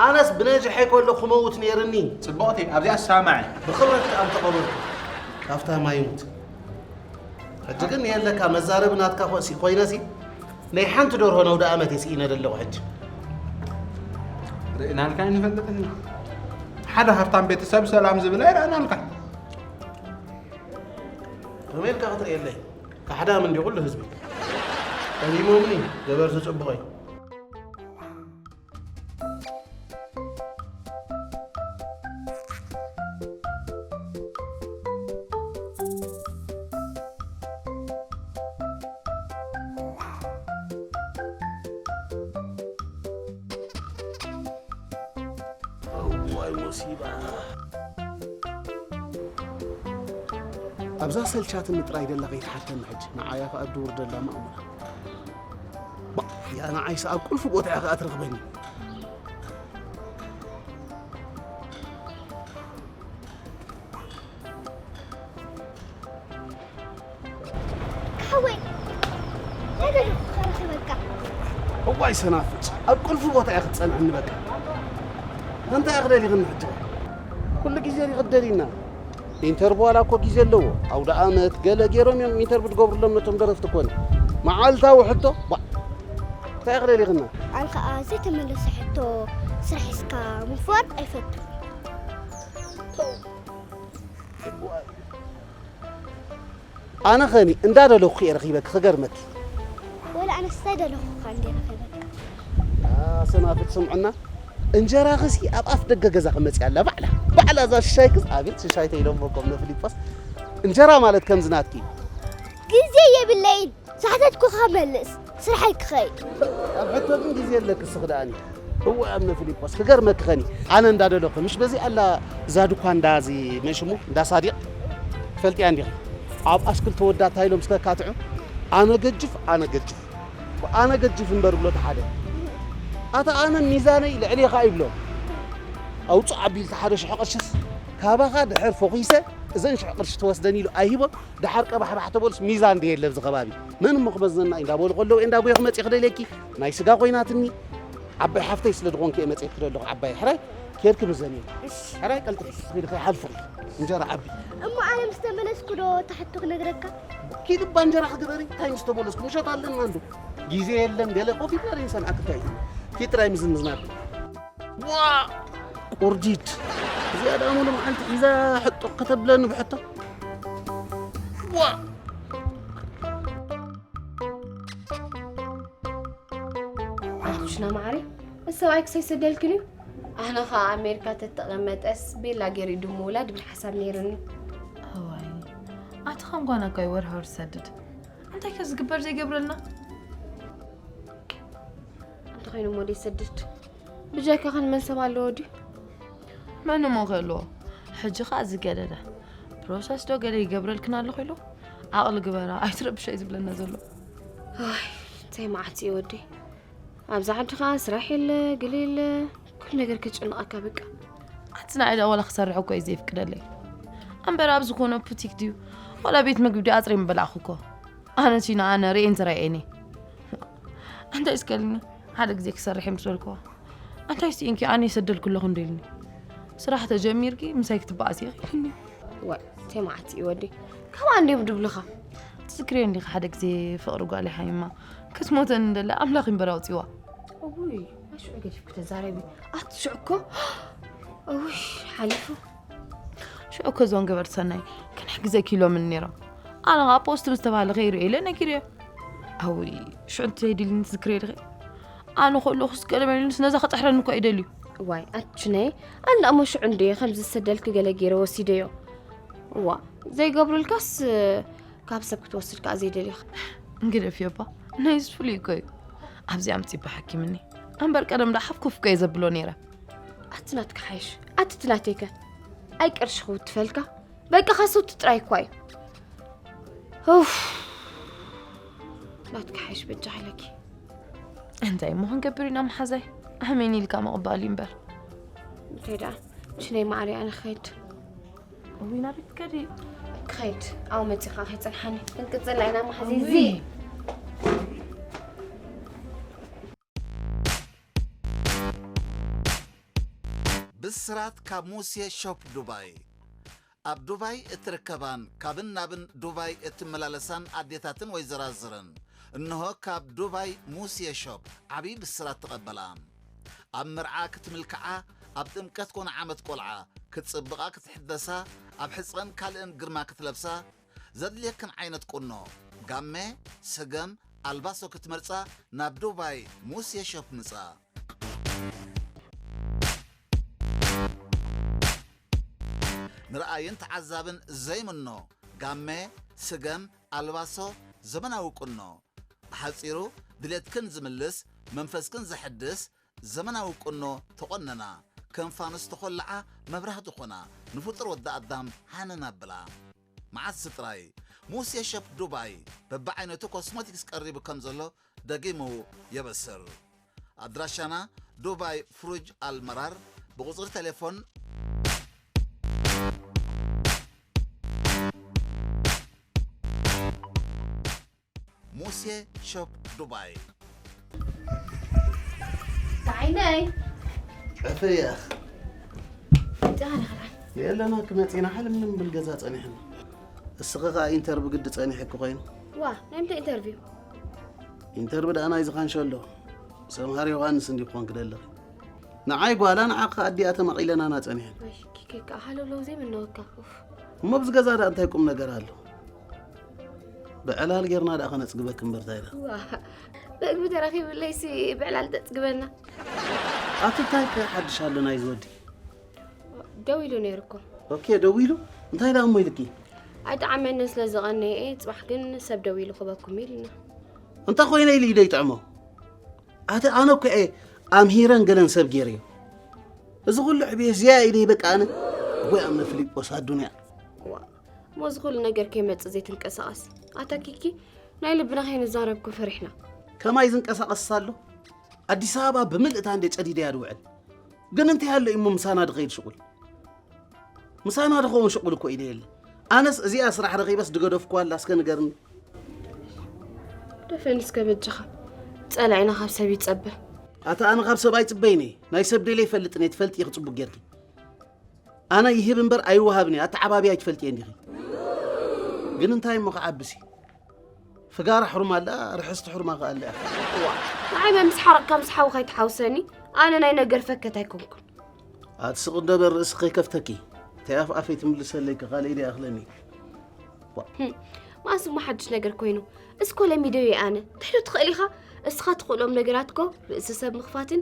ኣነስ ብነጅሐይ ከሎ ክመውት ነይርኒ። ጽቡቕቲ ኣብዚኣ ሰማዒ። ብኽብረት ከኣ ምተቐበርኩ ካብታ ማይሙት ሕጂ ግን የለካ መዛረቢ ናትካ ኮሲ ኮይነሲ ናይ ሓንቲ ደርሆ ነውደ ኣመት የስኢነ ዘለኹ ሕጂ። ርኢናልካ ኣይንፈልጥን። ሓደ ሃብታም ቤተሰብ ሰላም ዝብል ኣይረኣናልካ። ከመይ ኢልካ ክትርእየለይ? ካሕዳም እንዲ ኩሉ ህዝቢ ጠሊሞምኒ ገበርቲ ጽቡቐይ። እዋይ ሙሲባ። ኣብዛ ሰልቻትኒ ጥራይ ደላ ከይትሓተኒ ሕጂ ንዓያ ከኣ ድውር ደላ ማእሙና። ያ ንዓይስ ኣብ ቁልፊ ቦታ እያ ከኣ ትረኽበኒ። ሓወይ ነደለ ክረኽበካ። እዋይ ሰናፍጭ ኣብ ቁልፊ ቦታ እያ ክትጸንዕኒ በቃ። እንታይ እያ ክደሊኽኒ ሕጂ? ኩሉ ግዜ ዲኺ ትደልይና? ኢንተርቪው ዋላ እኮ ግዜ ኣለዎ። ኣውደ ኣመት ገለ ገይሮም እዮም ኢንተርቪው ዝገብሩሎም ነቶም ደረፍቲ ኮነ። መዓልታዊ ሕቶ ባ እንታይ እያ ክደሊኽና? ኣነ ኸኣ ዘይተመለሰ ሕቶ ስራሕ ሒዝካ ምፍዋር ኣይፈቱን። ኣነ ኸኒ እንዳደለኹ እየ ረኺበኪ ክገርመኪ። ወላ ኣነስ ዘይደለኹ እኳ እንድየ ረኺበካ። ሰናፍጥ ስምዕና እንጀራኺሲ ኣብ ኣፍ ደገ ገዛ ክመፅእ ኣላ ባዕላ ባዕላ እዛ ሽሻይክስ ኣቤት ሽሻይ ተይሎሞ ኮም ንፊሊጶስ እንጀራ ማለት ከምዚ ናትኪ ግዜ የብለይን። ሳሕተትኩኻ መልስ ስርሐይ ክኸይድ። ኣብ ሕቶ ግን ግዜ ኣለኪ እስኺ ደኣኒ። እወ ኣምነ ፊሊጶስ ክገርመኪ ኸኒ ኣነ እንዳደለኹ ምሽ በዚ ኣላ እዛ ድኳ እንዳ እዚ መሽሙ እንዳ ሳዲቕ ትፈልጥያ እንዲኺ ኣብ ኣስክል ተወዳ ታይሎም ስከካትዑ ኣነ ገጅፍ ኣነ ገጅፍ ኣነ ገጅፍ እምበር ብሎ ተሓደ ኣታ ኣነ ሚዛነይ ልዕሌኻ ይብሎ ኣውፅእ ኣቢል ተሓደ ሽሕ ቅርሽስ ካባኻ ድሕር ፎኺሰ እዘን ሽሕ ቅርሺ ተወስደን ኢሉ ኣይሂቦን ደሓር ቀባሕባሕ ተበሉስ ሚዛን ድየ የለ ኣብዚ ከባቢ መን እሞ ክመዝነና እዩ እንዳበሉ ከለዉ እየ እንዳጎየ ክመፅእ ክደልየኪ ናይ ስጋ ኮይናትኒ ዓባይ ሓፍተይ ስለ ዝኾንኪ እየ መፅኤኪ ዘለኹ ዓባይ ሕራይ ኬድኪ ምዘንዮ ሕራይ ቀልጥፍ ኢልኺ ሓልፍኺ እንጀራ ዓቢ እሞ ኣነ ምስ ተመለስኩ ዶ እታ ሕቶ ክነግረካ ኪድ እባ እንጀራ ክግበሪ እንታይ ምስ ተመለስኩ ምሸት ኣለና እንዶ ግዜ የለን ገለ ኮፍ ኢልና ዶ ይንሰምዓኪ እንታይ ኪድ ጥራይ ምዝምዝናት ዋ ቁርዲድ እዚኣ ደኣ ሙሉ መዓልቲ ሒዛ ሕጡቕ ከተብለኒ ብሕቶ ዋ ኣቱሽና ማዓረይ እቲ ሰብኣይ ክሳይ ሰደልክን እዩ ኣነ ኸዓ ኣሜሪካ ተተቐመጠስ ቤላ ገይሩ ድምውላ ድብል ሓሳብ ነይርኒ ኣዋይ ኣቲ ከም ጓና እኳ ይወርሃ ወር ዝሰድድ እንታይ ከ ዝግበር ዘይገብረልና እንተኾይኑ እሞ ደይሰድድ ብጀካ ኸን መን ሰብ ኣለዎ ድዩ መን እሞ ክህልዎ ሕጂ ኸዓ ዝገደደ ፕሮሰስ ዶ ገለ ይገብረልክን ኣለኹ ኢሉ ዓቕሊ ግበራ ኣይትረብሸይ ዝብለና ዘሎ ኣይ እንታይ መዓት እዩ ወደይ ኣብዚ ዓዲ ኸዓ ስራሕ የለ ግሊ የለ ኩሉ ነገር ከጨንቐካ በቃ ኣቲ ንዓይ ደኣ ዋላ ክሰርሕ እኮ እዩ ዘየፍቅደለይ እምበር ኣብ ዝኾነ ቡቲክ ድዩ ዋላ ቤት ምግቢ ድዩ ኣፅረ ምበላዕኹ እኮ ኣነ ቲና ኣነ ርእየ እንተራእየኒ እንታይ እስከልኒ ሓደ ግዜ ክሰርሕ ምስ በልክዋ እንታይ ስኢንኪ ኣነ ይሰደልኩ ኣለኹ እንዶ ኢልኒ ስራሕ ተጀሚርኪ ምሳይ ክትበኣሲ ኢኺ ኢልኒ ዋእ ተይ መዓት እዩ ወዲ። ከምኣ እንድዮም ድብሉኻ። ትዝክርዮ እንዲኻ ሓደ ግዜ ፍቕሪ ጓል ይሓይማ ክትሞተኒ እንደላ ኣምላኽ እምበር ኣውፂዋ። እውይ፣ ናይ ሽዑ ገዲፍኪ ተዛረቢ። ኣቲ ሽዑ እኮ፣ እውይ፣ ሓሊፉ። ሽዑ እኮ እዞም ገበርቲ ሰናይ ክንሕግዘኪ ኢሎምኒ ነይሮም። ኣነ ኸዓ ፖስት ምስ ተባህለ ከይርእዮ ኢለ ነጊረዮ። ኣውይ፣ ሽዑ እንተይዲልኒ ትዝክርዮ ዲኺ? ኣነ ከለኹስ ገለ መሊሉስ ነዛ ክጥሕረኒ እኮ እዩ ደልዩ። ዋይ ኣችነይ፣ ኣነ እሞ ሽዑ እንድየ ከምዚ ዝሰደልኪ ገለ ገይረ ወሲደዮ። እዋ፣ ዘይገብሩልካስ ካብ ሰብ ክትወስድ ከኣ ዘይደልኻ። እንግደፍዮ እባ፣ ናይዚ ፍሉይ እኮ እዩ። ኣብዚ ኣምጺባ ሓኪምኒ። እምበር ቀደም ደኣ ሓፍ ኩፍ እኮ እየ ዘብሎ ነይረ። ኣቲ ናትካ ሓይሽ፣ ኣቲ እቲ ናተይከ? ኣይ ቅርሺ ክውትፈልካ? በቃ ካሰውቲ ጥራይ እኳ እዩ። ኡፍ፣ ናትካ ሓይሽ በጃ ሓለኪ። እንታይ እሞ ክንገብር ኢና መሓዛይ? ኣሜን ኢልካ ምቕባል እዩ እምበር። እንታይ ደኣ፣ ምሽ ናይ ማዕሪ ኣነ ክኸይድ። እውይ፣ ናበይ ትከዲ? ክኸይድ፣ ኣብኡ መጺኻ ከይጸንሓኒ። ክንቅጽል ኢና መሓዛይ። እዚ እውይ። ብስራት ካብ ሙሴ ሾፕ ዱባይ። ኣብ ዱባይ እትርከባን ካብን ናብን ዱባይ እትመላለሳን ኣዴታትን ወይዘራዝርን፣ እንሆ ካብ ዱባይ ሙሴ ሾፕ ዓብዪ ብስራት ተቐበላ። ኣብ መርዓ ክትምልክዓ፣ ኣብ ጥምቀት ኮነ ዓመት ቆልዓ ክትጽብቓ ክትሕደሳ፣ ኣብ ሕጽረን ካልእን ግርማ ክትለብሳ፣ ዘድልየክን ዓይነት ቁኖ፣ ጋመ፣ ስገም፣ ኣልባሶ ክትመርጻ ናብ ዱባይ ሙሴ ሾፕ ምጻ። ንረኣይን ተዓዛብን ዘይምኖ ጋመ፣ ስገም፣ ኣልባሶ፣ ዘመናዊ ቁኖ። ብሓጺሩ ድሌትክን ዝምልስ፣ መንፈስክን ዘሐድስ ዘመናዊ ቁኖ ተቖነና። ከም ፋኑስ ተኾልዓ መብራህቲ ኾና፣ ንፍጡር ወዲ ኣዳም ሃነን ኣብላ። መዓስ ጥራይ ሙሴ ሸፕ ዱባይ በብዓይነቱ ኮስሞቲክስ ቀሪቡ ከም ዘሎ ደጊሙ የበስር። ኣድራሻና ዱባይ ፍሩጅ ኣልመራር ብቁጽሪ ቴሌፎን ሙሴ ሾፕ ዱባይ። ዓይነይ። ዕፈያኽ። ዳና ኸላ። የለና ክመጺና ሓልም ብል ገዛ ጸኒሕና። እስኺ ኸኣ ኢንተርቪው ግዲ ጸኒሕኪ ኮይኑ። ዋ፣ ናይ ምንታይ ኢንተርቪው? ኢንተርቪው ደኣ ናይ ዝኻን ሸሎ። ሰምሃር ዮሃንስ እንዲ ክኾን ክደለኺ። ንዓይ ጓላ ንዓኻ ኣዲኣ ተማቒለናና ጸኒሕና። እሺ፣ ኪኪ፣ ሃለውለው ዘይምነወካ። ኡፍ። እሞ ብዚ ገዛ ደኣ እንታይ ቁም ነገር ኣሎ? ብዕላል ጌርና ደኣ ከነጽግበኪ እምበር እንታይ ደኣ? ዋ፣ መግቢ ተረኺብለይሲ ብዕላል ተጽግበና። ኣቲ እንታይ ከ ሓድሽ ኣሎ ናይዚ ወዲ? ደው ኢሉ ነይሩ እኮ። ኦኬ፣ ደው ኢሉ? እንታይ ደኣ እሞ ኢልኪ? ኣይጠዓመንን ስለ ዝቐነየ እየ፣ ጽባሕ ግን ሰብ ደው ኢሉ ክበኩም ኢሉና። እንታይ ኮይነ ኢሉ እዩ ደይጥዕሞ? ኣቲ ኣነ እኮ እየ ኣምሂረን ገለን ሰብ ገይረዮ። እዚ ኩሉ ዕብየ እዚኣ ኢለ በቃ ኣነ። ወይ ኣምነ ፊሊጶስ ኣዱንያ። ዋ፣ እሞ እዚ ኩሉ ነገር ከይመጽእ ዘይትንቀሳቐስ። ኣታ ኪኪ፣ ናይ ልብና ከይንዛረብኩ ፈሪሕና። ከማይ ዝንቀሳቐስ ኣሎ? ኣዲስ ኣበባ ብምልእታ እንደ ጨዲደያ ድውዕል። ግን እንታይ ኣሎ እሞ ምሳና ድኸይድ ሽቁል? ምሳና ድኸውን ሽቁል እኮ ኢለ የለ። ኣነስ እዚኣ ስራሕ ረኺበስ ድገደፍኩዋ ኣላ እስከ ንገርኒ። ደፈን እስከ በጃኻ። ጸላኢና ካብ ሰብ ይጸበ። ኣታ ኣነ ካብ ሰብ ኣይጽበይን እየ። ናይ ሰብ ደልየ ይፈልጥን እየ፣ ትፈልጢ ኢኺ ጽቡቅ ጌርኪ። ኣነ ይህብ እምበር ኣይወሃብን እየ። ኣተዓባብያ ኣይትፈልጥየን ዲኺ? ግን እንታይ እሞ ክዓብስ እዩ? ፍጋራ ሕሩም ኣላ፣ ርሕስቲ ሕሩማ ከኣ ኣላ እያ። ዋ፣ ንዓይ መምስ ሓረቕካ ምስ ሓውኻ ኣይትሓውሰኒ። ኣነ ናይ ነገር ፈከት ኣይኮንኩን። ኣትስቕ እንዶ በል ርእሲ ከይከፍተኪ። ተይ ኣፍ ኣፈይ ትምልሰለይ ከ ካልእ ኢደ ኣኽለኒ። ዋ። ህም፣ መኣስ እሞ ሓድሽ ነገር ኮይኑ? እስኮ ለሚደዮ ኣነ። እንታይ ዶ ትኽእል ኢኻ? እስኻ ትኽእሎም ነገራት እኮ ርእሲ ሰብ ምኽፋትን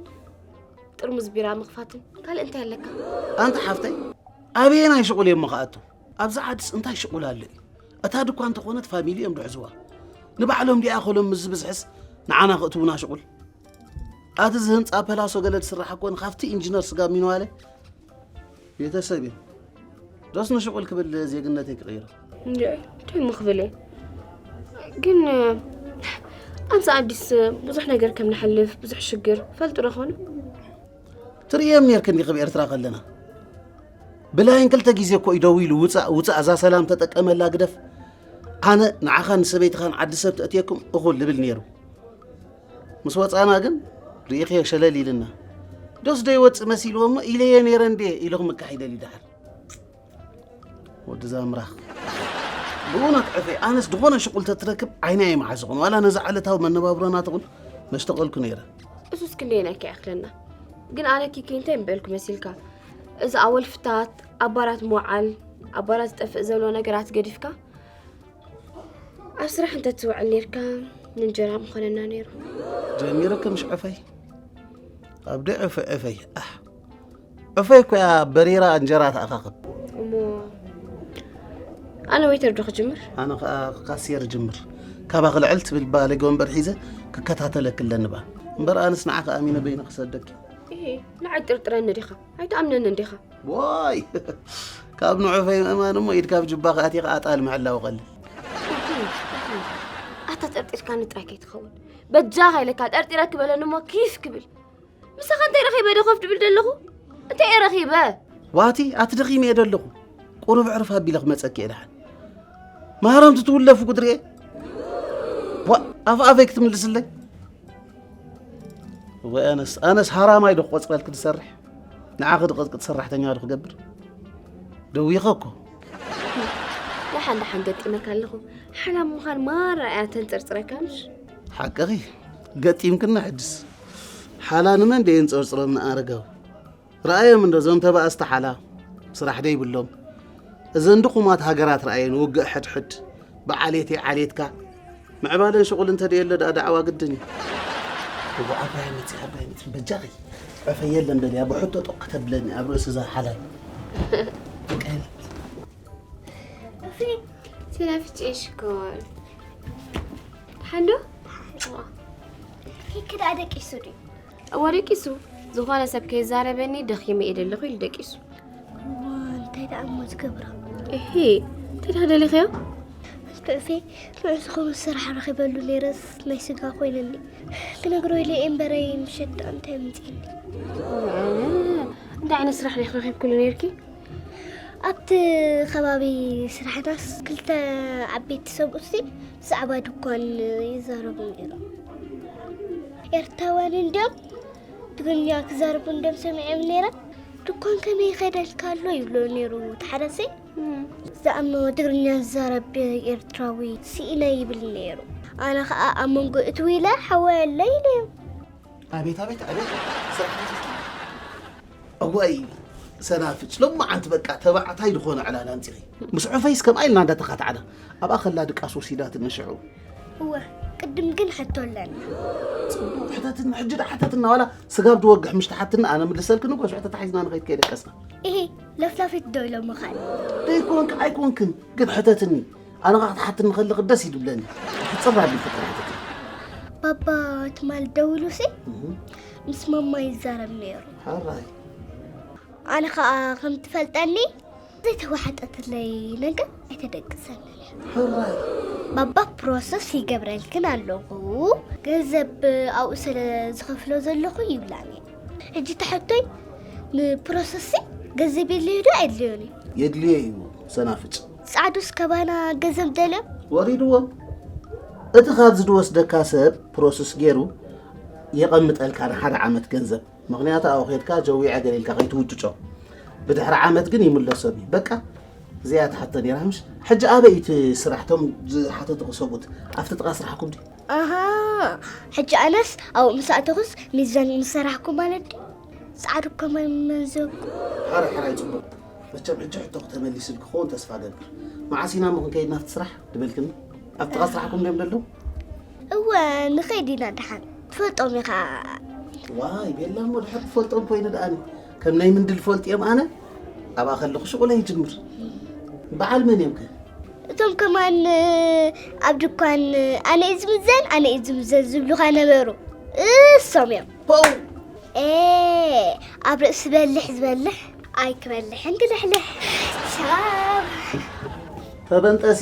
ጥርሙዝ ቢራ ምኽፋትን ካልእ እንታይ ኣለካ? ኣንቲ ሓፍተይ፣ ኣበየናይ ሽቑል እዮም ከኣቱ? ኣብዚ ዓድስ እንታይ ሽቑል ኣሎ እዩ? እታ ድኳ እንተኾነት ፋሚሊ እዮም ድሕዝዋ። ንባዕሎም ዲኣ ኮሎም ምስ ዝብዝሕስ ንዓና ከእትዉና ሽቑል? ኣቲ እዚ ህንጻ ፐላሶ ገለ ዝስራሕ እኮ ንካፍቲ ኢንጂነር ስጋ ሚንዋለ ቤተሰብ እዩ። ዶስ ንሽቑል ክብል ዜግነተይ ክቕይሮ? እንድዒ፣ እንታይ እሞ ክብል እየ? ግን፣ ኣምሳ ኣዲስ ብዙሕ ነገር ከም ነሕልፍ፣ ብዙሕ ሽግር ፈልጡ ዶ ኾኑ? ትርእዮም ኔርክን ዲኺ ኣብ ኤርትራ ከለና? ብላይን ክልተ ግዜ እኮ እዩ ደዊሉ፣ "ውጻእ፣ ውጻእ፣ እዛ ሰላም ተጠቀመላ ግደፍ። ኣነ ንዓኻን ንሰበይትኻን ዓዲ ሰብ ተእትየኩም እኹል" ልብል ኔሩ። ምስ ወጻና ግን ርኢኽዮ ሸለል ኢልና። ዶስ ደይወጽእ መሲልዎ እሞ ኢለዮ ኔረ እንዴ ኢሉ ክምካሕ ይደሊ ደሓር። ወዲ ዛምራኽ። ብእውነት ዕፈይ፣ ኣነስ ዝኾነ ሽቁል ተትረክብ ዓይና እየ መዓዝ ዝኾነ። ዋላ ነዛ ዕለታዊ መነባብሮና ትኹን መሽተቐልኩ ነይረ። እሱስ ክንደየናይ ከይኣክለና። ግን ኣነ ኪኪ እንታይ ምበልኩ መሲልካ? እዚ ኣወል ፍታት ኣባራት ምውዓል ኣባራት ዝጠፍእ ዘሎ ነገራት ገዲፍካ ኣብ ስራሕ እንተትውዕል ኔርካ ንእንጀራ ምኾነና ነይሩ። ጀሚረከ ምሽ ዕፈይ። ኣብዲ ዕፈ ዕፈይ። ኣሕ። ዕፈይ እኮ እያ በሪራ እንጀራ ትኣኻኽብ። እሞ ኣነ ዌይተር ዶ ክጅምር? ኣነ ከዓ ካስየር ጅምር። ካባኺ ልዕል ትብል ባለገ ወንበር ሒዘ ክከታተለኪ ኣለኒ ባ። እምበር ኣነስ ንዓኺ ኣሚነ በይነ ክሰደኪ። እሄ ንዓይ ጥርጥረኒ ዲኻ? ኣይትኣምነንን ዲኻ? ዋይ ካብ ንዑፈይ ምእማን እሞ ኢድካ ኣብ ጅባኺ ኣቲኻ ኣጣል ምሕላው ቀልል። ኣታ ጠርጢርካኒ ጥራይ ከይትኸውን በጃኻ ኢለካ ጠርጢረኪ በለኒ እሞ ኪፍ ክብል። ምሳኻ እንታይ ረኺበ ዶ ኮፍ ድብል ዘለኹ? እንታይ እየ ረኺበ? ዋቲ ኣቲ ደኺመ እየ ደለኹ። ቁሩብ ዕርፍ ኣቢለ ክመፀኪ እየ ደሓን። ማህረምቲ ትውለፉ ጉድርኤ። ዋ ኣፍ ኣፈይ ክትምልስለይ። ወይ ኣነስ ኣነስ ሃራማይ ዶ ክቆፅረልክ ዝሰርሕ? ንዓኺ ድቐጥቅጥ ሰራሕተኛ ዶ ክገብር? ደዊኸ እኮ። ደሓን ደሓን ገጢመካ ኣለኹ። ሓላም ምዃን ማራ እያ ተንፅርፅረካ ምሽ? ሓቅኺ ገጢምክና ሕጅስ። ሓላ ንመን ደየንፀርፅሮም ንኣረጋዊ? ረኣዮም እንዶ እዞም ተባእስቲ ሓላ ስራሕ ደይብሎም። እዘን ድኹማት ሃገራት ረኣየን ውግእ ሕድሕድ ብዓሌት ዓሌትካ ምዕባለን ሽቑል እንተደየሎ ደኣ ዳዕዋ ግድን እዩ። እዋ ኣባይ መፂ ኣባይ መፂ በጃኺ ዕፈ የለን በልያ ብሕቶ ጦቕ ከተብለኒ ኣብ ርእሲ እዛ ሓላል። ሰላፍቼ ሽኮር ሓንዶ ኪክ ደኣ ደቂሱ ድዩ? እወ ደቂሱ። ዝኾነ ሰብ ከይዛረበኒ ደኺመ እየ ደለኹ ኢሉ ደቂሱ። እንታይ ደኣ እሞ ዝገብሮ? እሂ እንታይ ደኣ ደሊኽዮ? ክእፌ ንዑ ዝኸውን ስራሕ ረኺበሉ ነይረስ ናይ ስጋ ኮይነኒ ክነግሮ ኢለ እየ እምበረይ ምሸት ደኣ እንታይ ምፅእኒ? እንታይ ዓይነት ስራሕ ዲኺ ረኺብክሉ ነይርኪ? ኣብቲ ከባቢ ስራሕናስ ክልተ ዓበይቲ ሰብኡትሲ ብዛዕባ ድኳን ይዛረቡ ነይሮም። ኤርትራውያን እንድዮም ትግርኛ ክዛረቡ እንድዮም ሰሚዐም ነይረ። ድኳን ከመይ ይኸደልካ ኣሎ ይብሎ ነይሩ እቲ ሓረሰይ። እዛ እሞ ትግርኛ ዝዛረብ ኤርትራዊ ስኢነ ይብል ነይሩ። ኣነ ኸኣ ኣብ መንጎ እትው ኢለ ሓወይ ኣሎ ኢለዮ። ኣቤት ኣቤት ኣቤት ስራሕ እዋይ ሰናፍጭ ሎማዓንቲ በቃ ተባዕታይ ዝኾነ ዕላል ኣምፂኺ ምስ ዑፈይስ ከምኣ ኢልና እንዳተኻታዕና ኣብኣ ከላ ድቃስ ወሲዳትኒ ሽዑ እወ ቅድም ግን ሕቶ ኣለኒ ፅቡቕ ሕተትኒ ሕጂ ዳ ሓተትና ዋላ ስጋብ ድወግሕ ምሽ ትሓትኒ ኣነ ምልሰልክን እኮ ሽዑ ተታሒዝና ንኸይድ ከይደቀስና እሂ ለፍላፊት ዶ ኢሎምኻን ደይኮንክ ኣይኮንክን ግን ሕተትኒ ኣነ ኸዓ ክትሓትኒ ከለኺ ደስ እዩ ድብለኒ ሕፅር ኣቢልኪ ጥራሕ ሕተትኒ ባባ ትማል ደውሉሲ ምስ ማማ ይዛረብ ነይሩ ሕራይ ኣነ ኸዓ ከም ትፈልጠኒ ዘይተዋሓጠትለይ ነገር ኣይተደቅሰንን እያ ሕራይ ባባ ፕሮሰስ ይገብረልክን ኣለኹ ገንዘብ ኣብኡ ስለ ዝኸፍሎ ዘለኹ ይብላኒ ሕጂ ተሐቶይ ንፕሮሰስ ገንዘብ የድልዮ ዶ ኣየድልዮን እዩ የድልዮ እዩ ሰናፍጭ ጻዕዱስ ከባና ገንዘብ ደልዮ ወሪድዎ እቲ ካብዚ ዝወስደካ ሰብ ፕሮሰስ ገይሩ የቐምጠልካ ንሓደ ዓመት ገንዘብ ምኽንያቱ ኣብኡ ኬድካ ጀዊዐ ገለ ኢልካ ከይትውጭጮ ብድሕሪ ዓመት ግን ይምለሶም እዩ በቃ እዚኣ ትሓቶ ነይራ ምሽ ሕጂ ኣበይ እቲ ስራሕ ቶም ዝሓተትኹ ሰብኡት ኣብቲ ጥቓ ስራሕኩም ድዩ ኣሃ ሕጂ ኣነስ ኣብኡ ምስ ኣተኹስ ሚዛን ምስ ሰራሕኩ ማለት ድዩ ጻዕሪ እኮ መን መን ዘብኩ ሓራይ ሓራይ ጽቡቕ መቸም ሕጂ ሕቶኹ ተመሊስል ክኸውን ተስፋ ገብር መዓስ ኢና እሞ ክንከይድ ናብቲ ስራሕ ድበልክኒ ኣብ ጥቓ ስራሕኩም ድዮም ደለዉ እወ ንኸይድ ኢና ደሓን ትፈልጦም ኢኻ ዋይ ቤላ እሞ ድሕር ትፈልጦም ኮይኑ ደኣኒ ከም ናይ ምንድል ፈልጥ እዮም ኣነ ኣብኣ ከለኹ ሽቑለ ይጅምር በዓል መን እዮም ከ እቶም ከማን ኣብ ድኳን ኣነ እዩ ዝምዘን ኣነ እዩ ዝምዘን ዝብሉኻ ነበሩ እሶም እዮም ፖው ኤ ኣብ ርእሲ በልሕ ዝበልሕ ኣይክበልሕን ክልሕልሕ ቻው ተበንጠሲ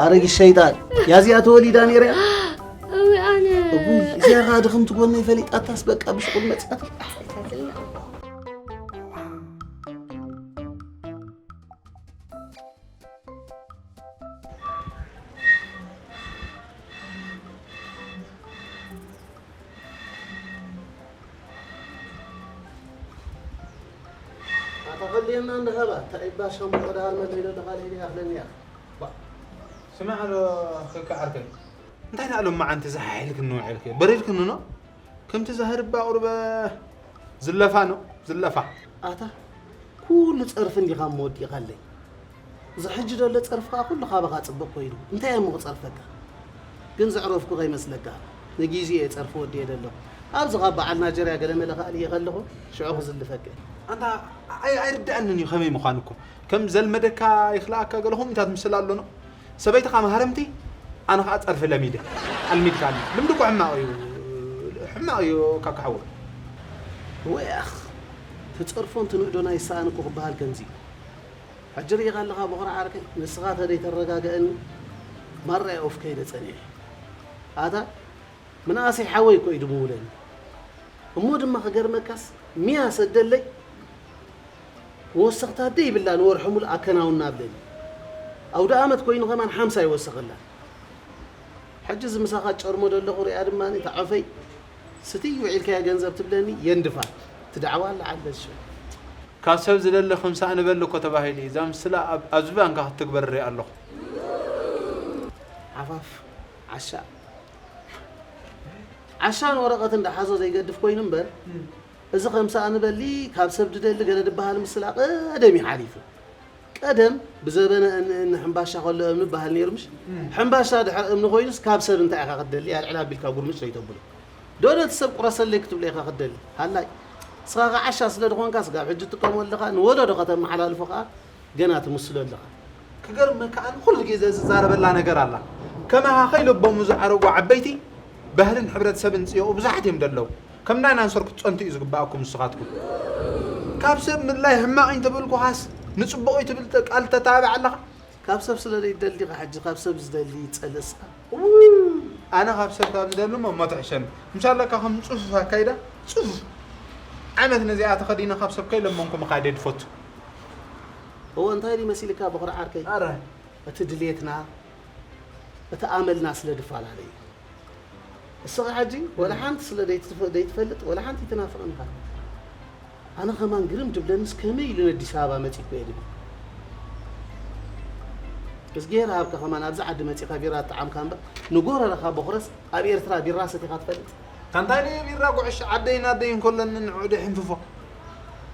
ኣረጊት ሸይጣን ያዚኣ ተወሊዳ ነይራ እያ እዊ ኣነ እቡይ እዚኣ ኸዓ ድኽምቲ ጎነይ ፈሊጣታስ በቃ ብሽቁል መፅያት የና እንድሃባ እንታይ ባሻም ቆዳር መለይዶ ደኻለ ይኣኽለኒ እያ። ስማዕ ዶ ከካ ዓርከይ፣ እንታይ ደኣ ሎማዓንቲ ዝሓሒልክኒ ውዒልኪ? በሪድክኒ ኖ? ከምቲ ዛህርባ ቁርበ ዝለፋ ኖ? ዝለፋ። ኣታ ኩሉ ጸርፊ እንዲኻ እሞ ወዲእኻለይ። እዚ ሕጂ ዘሎ ጸርፊ ከኣ ኩሉ ካባኻ ጽቡቕ ኮይኑ። እንታይ እሞ ክጸርፈካ? ግን ዘዕረፍኩ ከይመስለካ። ንጊዜ እየ ጸርፊ ወዲኤ ዘለኹ። ኣብዚ ካብ በዓል ናጀርያ ገለ መለ ከኣ ልየ ከለኹ ሽዑ ክዝልፈካ እየ። ኣንታ ኣይ-፣ ኣይርድኣንን እዩ ከመይ ምዃኑ እኮ። ከም ዘልመደካ ይኽልኣካ ገለ ኹምኢታት ምስል ኣሎ ኖ? ሰበይትኻ መሃረምቲ፣ ኣነ ኸዓ ጸርፊ ለሚደ። ኣልሚድካኒ። ልምዲ እኮ ሕማቕ እዩ። ሕማቕ እዩ ካካ ሓወይ። ወይ ኣኽ፣ ትጸርፎን ትንእዶን ኣይሰኣን እኮ ክበሃል ከምዚ እዩ። ሕጂ ርኢኻ ኣለኻ ቦኽሪ ዓርከይ፣ ንስኻ ተደይተረጋግአኒ ማራ እየ ኦፍ ከይደ ጸኒሐ። ኣታ ምንኣሰይ ሓወይ እኮ እዩ ድምውለኒ። እሞ ድማ ክገርመካስ ሚያ ሰደለይ ወሰኽታ ደይብላ ንወርሒ ሙሉእ ኣከናውና ኣብለኒ። ኣውደ ኣመት ኮይኑ ከማን ሓምሳ ይወሰኸላ። ሕጂ እዚ ምሳኻ ጨርሞ ደለኹ ሪኣ ድማ እታ ዖፈይ ስትይ ውዒልካያ ገንዘብ ትብለኒ የንድፋ። ትዳዕዋ ኣለዓል በዝሸ። ካብ ሰብ ዝደሊ ከምሳ ንበል እኮ ተባሂሉ እዩ። እዛ ምስላ ኣብ፣ ኣብዚ ባንካ ክትግበር ሪኣ ኣለኹ። ዓፋፍ ዓሻ። ዓሻን ወረቐትን ደሓዞ ዘይገድፍ ኮይኑ እምበር፣ እም። እዚ ከምሳ ንበሊ ካብ ሰብ ድደሊ ገለ ድበሃል ምስላ ቀደም እዩ ሓሊፉ። ቀደም ብዘበነ እን-፣ እን-፣ ሕምባሻ ከሎ እምኒ በሃል ነይሩ ምሽ? እም። ሕምባሻ ድሕሪ እምኒ ኮይኑስ ካብ ሰብ እንታይ ኢኻ ክትደሊ? ኣልዕል ኣቢልካ ጉርምጭ ዘይተብሎ። ዶ ነቲ ሰብ ቁረሰለይ ክትብሎ ኢኻ ክትደሊ? ሃላይ። ንስኻ ከ ዓሻ ስለ ድኾንካ ስጋብ ሕጂ ትጥቀመሉ ኣለኻ፣ ንወለዶ ከተመሓላልፎ ከኣ ገና ትምስሎ ኣለኻ። ክገርመካ ኣነ ኩሉ ግዜ ዝዛረበላ ነገር ኣላ። ከማኻ ከይለቦሙ ዝዓረጉ ዓበይቲ ባህልን ሕብረተሰብን ጽየቑ ብዙሓት እዮም ደለዉ። ከም ናይ ናንሰር ክትጸንቱ እዩ ዝግባኣኩም ንስኻትኩም። ካብ ሰብ ምድላይ ሕማቕ እዩ ተበልኩኻስ ንጽቡቕ እዩ ትብል ቃል ተታብዕ ኣለኻ። ካብ ሰብ ስለ ዘይትደሊ ዲኻ ሕጂ ካብ ሰብ ዝደሊ ይጸልእ እስኻ? ው-፣ ኣነ ካብ ሰብ ካብ ዝደሊ እሞ እሞ ትሕሸኒ። ምሻለካ ከም ጽፉፍ ኣካይዳ፣ ጽፉፍ ዓመት ነዚኣ ተኸዲነ ካብ ሰብ ከይለመንኩ ምኻድ እየ ድፈቱ። እወ፣ እንታይ ድዩ መሲልካ በኹሪ ዓርከይ? ኣረ። እቲ ድልየትና፣ እቲ ኣመልና ስለ ድፈላለ እዩ። እስኻ ሕጂ ወላ ሓንቲ ስለ ዘይትፈ-፣ ዘይትፈልጥ ወላ ሓንቲ ኣይትናፍቕን ኢኻ። ኣነ ከማን ግርም ድብለንስ ከመይ ኢሉ ነዲስ ኣበባ መጺእኩ እየ ድብል። እዝግሄር ሃብካ ከማን ኣብዚ ዓዲ መጺኻ ቢራ ኣጠዓምካ እምበር ንጎረረኻ ቦኽረስ ኣብ ኤርትራ ቢራ ሰቲኻ ትፈልጥ? ካንታይ ድየ ቢራ ጉዕሽ ዓደይን ኣደይን ከሎኒ ንዕኡ ዶ ይሕንፍፎ?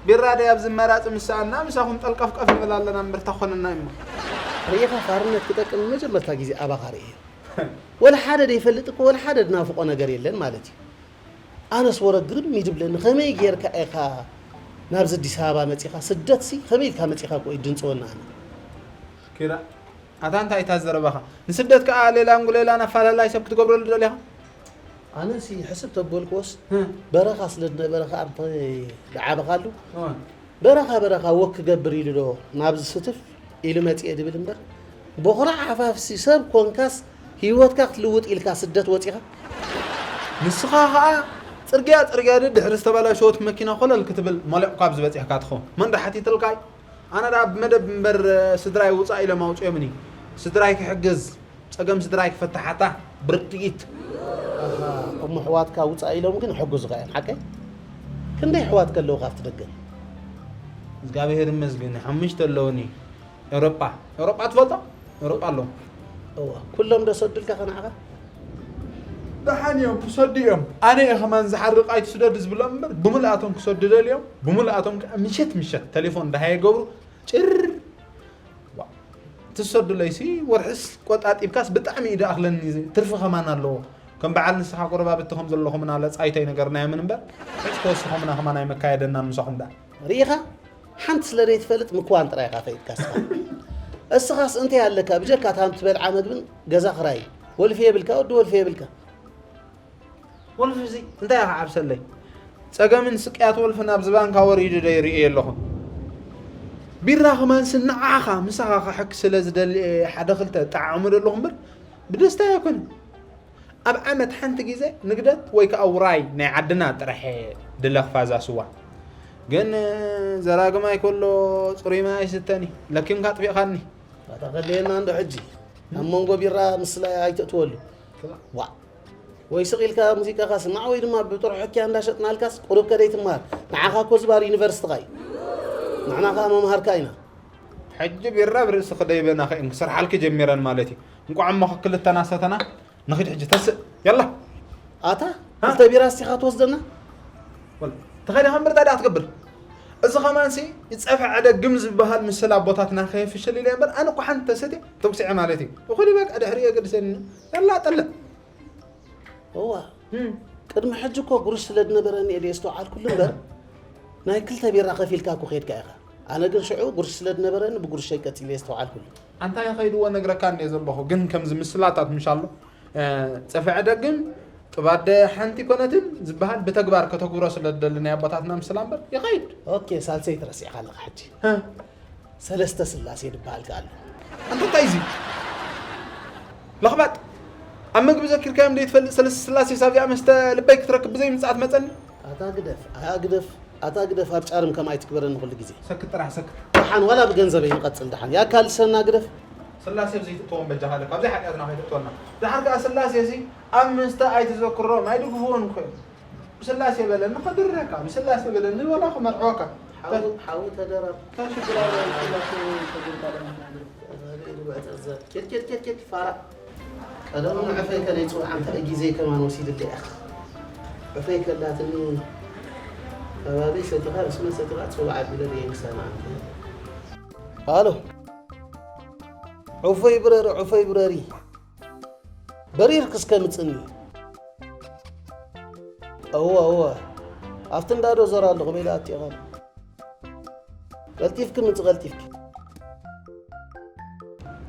ቢራ ደይ ኣብዚ መራጺ ምስ ሰኣና ምሳኹም ጠልቀፍቀፍ ንብል ኣለና እምበር ታኾነና እሞ። ርኢኻ ፋርነት ክጠቅም ንመጀመርታ ግዜ ኣባኻ ርእየ። ወላ ሓደ ደይፈልጥ እኮ ወላ ሓደ ድናፍቖ ነገር የለን ማለት እዩ። ኣነስ ወረ ግርም እዩ ድብለኒ፣ ከመይ ጌርካ ኢኻ ናብዚ ኣዲስ ኣበባ መጺኻ? ስደትሲ ከመይ ኢልካ መጺኻ እኮ እዩ ድንጽወና ኣነ። ኪራ፣ ኣታ እንታይ እታ ዘረባኻ? ንስደት ከኣ ሌላን ጉሌላን ኣፋላላይ ሰብ ክትገብረሉ ደሊኻ? ኣነሲ ሕስብ ተበልክዎስ፣ እ። በረኻ ስለ ዝነበረ ከኣ እንተ ዝዓበኻሉ፣ እ። በረኻ በረኻ ወክ ክገብር ኢሉ ዶ ናብዚ ስትፍ ኢሉ መጽኤ ድብል እምበር፣ ቦኽራ ዓፋፍሲ ሰብ ኮንካስ ህይወትካ ክትልውጥ ኢልካ ስደት ወጺኻ? ንስኻ ኸኣ ጽርግያ ጽርግያ ድድሕሪ ዝተበላሸወት መኪና ኮለል ክትብል መሊቕኳ ኣብዚ በጺሕካ ትኸውን። መን ዶ ሓቲትልካ እዩ? ኣነ ደኣ ብመደብ እምበር ስድራይ ውጻእ ኢሎም ኣውጺኦምኒ። ስድራይ ክሕግዝ፣ ጸገም ስድራይ ክፈትሓታ ብርድኢት። ኣሃ፣ እሞ ኣሕዋትካ ውጻእ ኢሎም ግን ይሕግዙኻ እዮም፣ ሓቀይ? ክንደይ ኣሕዋት ከለውኻ ኣብቲ ደገ? እግዚኣብሔር ይመስገን፣ ሓሙሽተ ኣለውኒ። ኤውሮጳ፣ ኤውሮጳ ትፈልጦ? ኤውሮጳ ኣለዉ። እወ፣ ኩሎም ዶ ሰዱልካ ከ ንዓኻ? ደሓን እዮም፣ ክሰዱ እዮም። ኣነ እየ ከማን ዝሓርቕ ኣይትስደዱ ዝብሎም እምበር፣ ብምልኣቶም ክሰዱ ደልዮም፣ ብምልኣቶም ከኣ ምሸት ምሸት ተሌፎን ደሃየ ገብሩ፣ ጭር። ዋ፣ ትሰዱለይሲ፣ ወርሕስ ቆጣጢብካስ ብጣዕሚ እዩ ደኣኽለኒ፣ ትርፊ ከማን ኣለዎ። ከም በዓል ንስኻ ጎረባብቲ ከም ዘለኹምና ለጻይቶ ኣይነገርናዮምን እምበር፣ ሕጂ ተወሲኾምና ከማን ኣይመካየደናን ምሳኹም ደኣ። ርኢኻ? ሓንቲ ስለ ዘይትፈልጥ ምክዋን ጥራይ ኢኻ ፈሊጥካ እስኻ። እስኻስ እንታይ ኣለካ? ብጀካ እታ ትበልዓ መግብን ገዛ ክራይ። ወልፊ የብልካ፣ ወዲ ወልፊ የብልካ። ወልፊ እዚ እንታይ ኢኻ ዓብሰለይ? ጸገምን ስቅያት ወልፊ ናብዚ ባንካ ወሪዱ ዶ ይርእዮ ኣለኹ? ቢራ ከማንስ ንዓኻ ምሳኻ ክሕክ ስለ ዝደሊ ሓደ ክልተ ጠዓዕሙ ዶ ኣለኹ እምበር ብደስታ ኣይኮነን። ኣብ ዓመት ሓንቲ ግዜ ንግደት ወይ ከኣ ውራይ ናይ ዓድና ጥራሕ እየ ድለኽ ፋዛ ስዋ። ግን ዘራግማይ ከሎ ጽሩይ ማይ ኣይስተን እዩ። ለኪምካ ኣጥፊእኻኒ። ኣታ ከለየና እንዶ ሕጂ ኣብ መንጎ ቢራ ምስላይ ኣይተእትወሉ። ዋ። ወይ ስቕ ኢልካ ሙዚቃኻ ስማዕ ወይ ድማ ብጥርሑ ሕክያ እንዳሸጥናልካስ ቁሩብ ከደይ ትመሃር። ንዓኻ እኮ እዚ ባር ዩኒቨርሲቲኻ እዩ። ንሕና ከኣ መምሃርካ ኢና። ሕጂ ቢራ ብርእሲ ክደይበና ከእን ክሰርሓልኪ ጀሚረን ማለት እዩ። እንቋዕ እሞ ክልተና ሰተና ንኺድ ሕጂ ተስእ። የላ። ኣታ እ? ክልተ ቢራ እስቲኻ ትወስደና? ወላ፣ ተኸዲኻ እምበር ታዲያ ክትገብር። እዚ ኸማንሲ ይጸፍዐ ደግም ዝበሃል ምስል ኣቦታትና ከየፍሽል ኢለ እምበር ኣነ እኮ ሓንቲ ተሰትየ ተጉሲዐ ማለት እዩ። እኹል በቃ ድሕሪ የገድሰኒ። የላ ጠልዕ። እዋ፣ እም። ቅድሚ ሕጂ እኮ ጉርሽ ስለ ዝነበረኒ እየ ደየስተውዓልኩሉ እምበር፣ ናይ ክልተ ቢራ ከፊልካ እኮ ኸድካ ኢኻ። ኣነ ግን ሽዑ ጉርሽ ስለ ዝነበረኒ ብጉርሸይ ቀጺለ የስተውዓልኩሉ። ኣንታ ይኸይድዎ ነግረካ እንደ ዘለኹ፣ ግን ከምዚ ምስላታት ምሻሎ፣ እ፣ ጸፍዐ ደግም ጥባደ ሓንቲ ኮነትን ዝበሃል ብተግባር ከተግብሮ ስለ ዝደሊ ናይ ኣቦታትና ምስላ እምበር ይኸይድ። ኦኬ፣ ሳልሰይቲ ረሲዕካ ኣለኻ ሕጂ። እ። ሰለስተ ስላሴ ዝበሃል ከኣ ኣሎ። ኣንታ እንታይ እዚ? ለኽባጥ፣ ኣብ ምግቢ ዘኪርካዮም ዘይትፈልጥ ሰለስተ ስላሴ ሳብዚኣ መስተ ልበይ ክትረክብ ብዘይ ምጽኣት መጸኒ? ኣታ ግደፍ፣ ኣታ ግደፍ፣ ኣታ ግደፍ፣ ኣብ ጫርም ከም ኣይትግበረኒ ኩሉ ግዜ። ሰክት ጥራሕ ሰክት። ደሓን ዋላ ብገንዘበይ ንቐጽል ደሓን። ያካልሰና ግደፍ። ስላሴ ብዘይትእትዎም በጃኻ ለካ፣ ኣብዘይ ሓጢኣትና ከይትእትወና። ደሓር ከኣ ስላሴ እዚ ኣብ መስተ ኣይትዘክሮም፣ ኣይድግፍዎን እኮ እዮም። ብስላሴ በለኒ ከድርረካ፣ ብስላሴ በለኒ ወላ ክመርዕወካ። ሓው፣ ሓው ተደረብ። እንታይ ሽግር ኣለዎ? ብስላሴ ተድርካ ለምንታይ? ኬድ፣ ኬድ፣ ኬድ፣ ኬድ፣ ፋራ። ቀደሙ ንዕፈይ ከለይ ጽውዓ እንታይ ግዜ ከማን ወሲድለይ ኣኽ። ዕፈይ ከላትኒ ከባቢ ሰቲኻ፣ ብስመ ሰቲኻ ጽውዓ ኣቢለ ደየንክሳ ንዓንቲ። ሃሎ። ዕፎይ ብረሪ፣ ዕፎይ ብረሪ። በሪርክ እስከ ምጽኒ። እወ፣ እወ። ኣብቲ እንዳ ዶዘር ኣለኹ፣ በይዳ ኣትዮ ኸም። ቀልጢፍኪ ምጽ፣ ቀልጢፍኪ።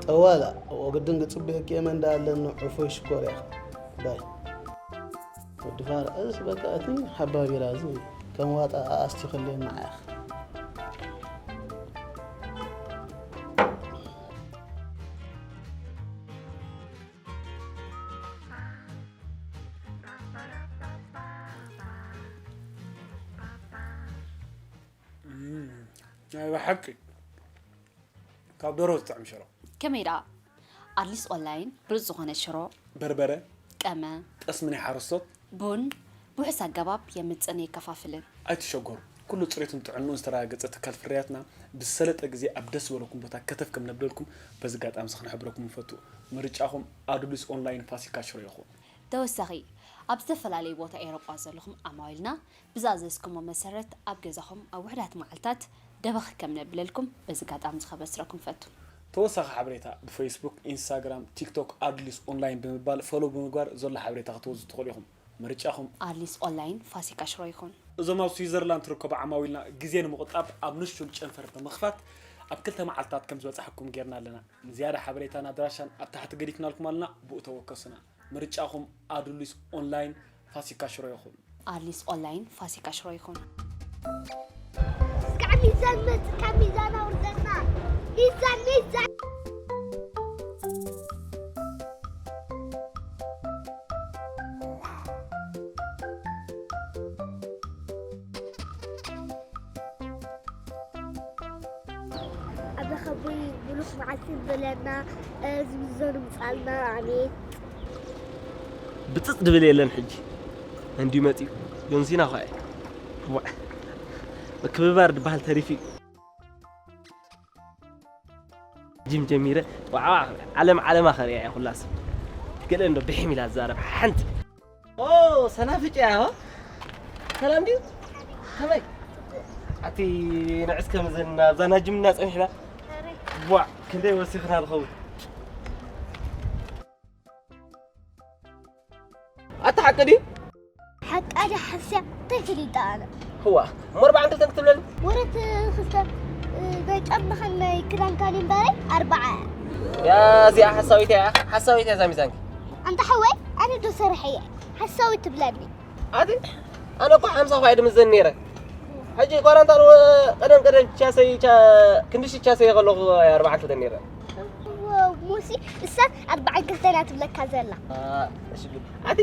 ጠዋላ፣ እወ፣ ግድን ክጽበየኪ እየ፣ መን ደኣ ኣለኒ፣ ዕፎይ ሽኮር ኢኻ። ባይ። ወዲ ፋራ፣ እስ በቃ፣ እቲ ሓባቢራ እዚ ከም ዋጣ ኣኣስቲ ክልየና ዓያኽ። እም፣ ናይ ብሓቂ ካብ ደርሆ ዝጥዕም ሽሮ። ከመይ ደኣ? ኣድሊስ ኦንላይን ብሉጽ ዝኾነ ሽሮ፣ በርበረ፣ ቀመ፣ ጠስሚ ናይ ሓረስቶት፣ ቡን ብውሑስ ኣገባብ የምጽእን የከፋፍልን። ኣይትሸገሩ። ኩሉ ጽሬቱን ጥዕንኡን ዝተረጋገጸ ትካል ፍርያትና ብዝሰለጠ ግዜ ኣብ ደስ ዝበለኩም ቦታ ከተፍ ከም ነብለልኩም በዚ ኣጋጣሚ እዚ ክንሕብረኩም ንፈቱ። ምርጫኹም ኣዱሊስ ኦንላይን ፋሲካ ሽሮ ይኹን። ተወሳኺ፣ ኣብ ዝተፈላለዩ ቦታ ኤውሮጳ ዘለኹም ዓማዊልና ብዝኣዘዝኩሞ መሰረት ኣብ ገዛኹም ኣብ ውሑዳት መዓልታት ደበኽ ከም ነብለልኩም በዚ ኣጋጣሚ እዚ ከበስረኩም ፈቱ። ተወሳኺ ሓበሬታ ብፌስቡክ፣ ኢንስታግራም፣ ቲክቶክ ኣዱሊስ ኦንላይን ብምባል ፎሎው ብምግባር ዘሎ ሓበሬታ ክትወስዱ ትኽእሉ ኢኹም። ምርጫኹም። ኣድሊስ ኦንላይን ፋሲካ ሽሮ ይኹን። እዞም ኣብ ስዊዘርላንድ ትርከቡ ዓማዊልና ግዜ ንምቑጣብ ኣብ ንሹል ጨንፈር ብምኽፋት ኣብ ክልተ መዓልታት ከም ዝበጻሕኩም ጌርና ኣለና። ንዝያዳ ሓበሬታን ኣድራሻን ኣብ ታሕቲ ገዲፍናልኩም ኣለና፣ ብኡ ተወከሱና። ምርጫኹም ኣዱሊስ ኦንላይን ፋሲካ ሽሮ ይኹን። ኣድሊስ ኦንላይን ፋሲካ ሽሮ ይኹን። እስካዕ ሚዛን መጽካ ሚዛን ኣውርደልና። ሚዛን፣ ሚዛን። ኣበ ከቦይ ብሉኽ መዓልቲ ዝበለና፣ እ፣ ዝምዘኑ ምጻልና፣ ኣሜን። ብጽጽ ድብል የለን ሕጂ። እንዲዩ መጺኡ። ጆንሲና ኳ እየ። ዋዕ። ምክብባር ድበሃል ተሪፉ እዩ። ጂም ጀሚረ፣ ዋዓ፣ ዓለም ዓለማ ከርእያ እያ ኩላስ። ገለ እንዶ ብሒም ኢላ ትዛረብ፣ ሓንቲ። ኦ፣ ሰናፍጭ እያ፣ ሆ? ሰላም ድዩ? ከመይ? ኣቲ ንዕስ ከም ዘና፣ ኣብዛ ናይ ጅምና ጸኒሕና። ቧዕ፣ ክንደይ ወሲኽና ንኸውን? ኣታ ሓቂ ድዩ? ሓቃ ድያ ሓስያ? እንታይ ፈሊጠ ኣነ? ህዋ፣ እሞ ኣርባዓን ክልተን ክትብለኒ? ወረት ክልተ፣ እ፣ ናይ ጫማኻን ናይ ክዳንካን እምበረይ ኣርባዓ እያ። ያ፣ እዚኣ ሓሳዊት እያ፣ ሓሳዊት እያ እዛ ሚዛንኪ። ኣንታ ሓወይ፣ ኣነ ዶ ሰሪሐ እየ ሓሳዊት ትብለኒ? ኣቲ፣ ኣነ እኮ ሓምሳ እኳ እየ ድምዘን ነይረ። ሕጂ ኳራንታን ወ-፣ ቀደም ቀደም ቻሰይ፣ ቻ-፣ ክንዲ ሽቻሰይ ከለኹ እየ ኣርባዓን ክልተን ነይረ። ሞሲ፣ እሳ ኣርባዓን ክልተን እያ ትብለካ ዘላ። አ፣ እሺ፣ ግን ኣቲ፣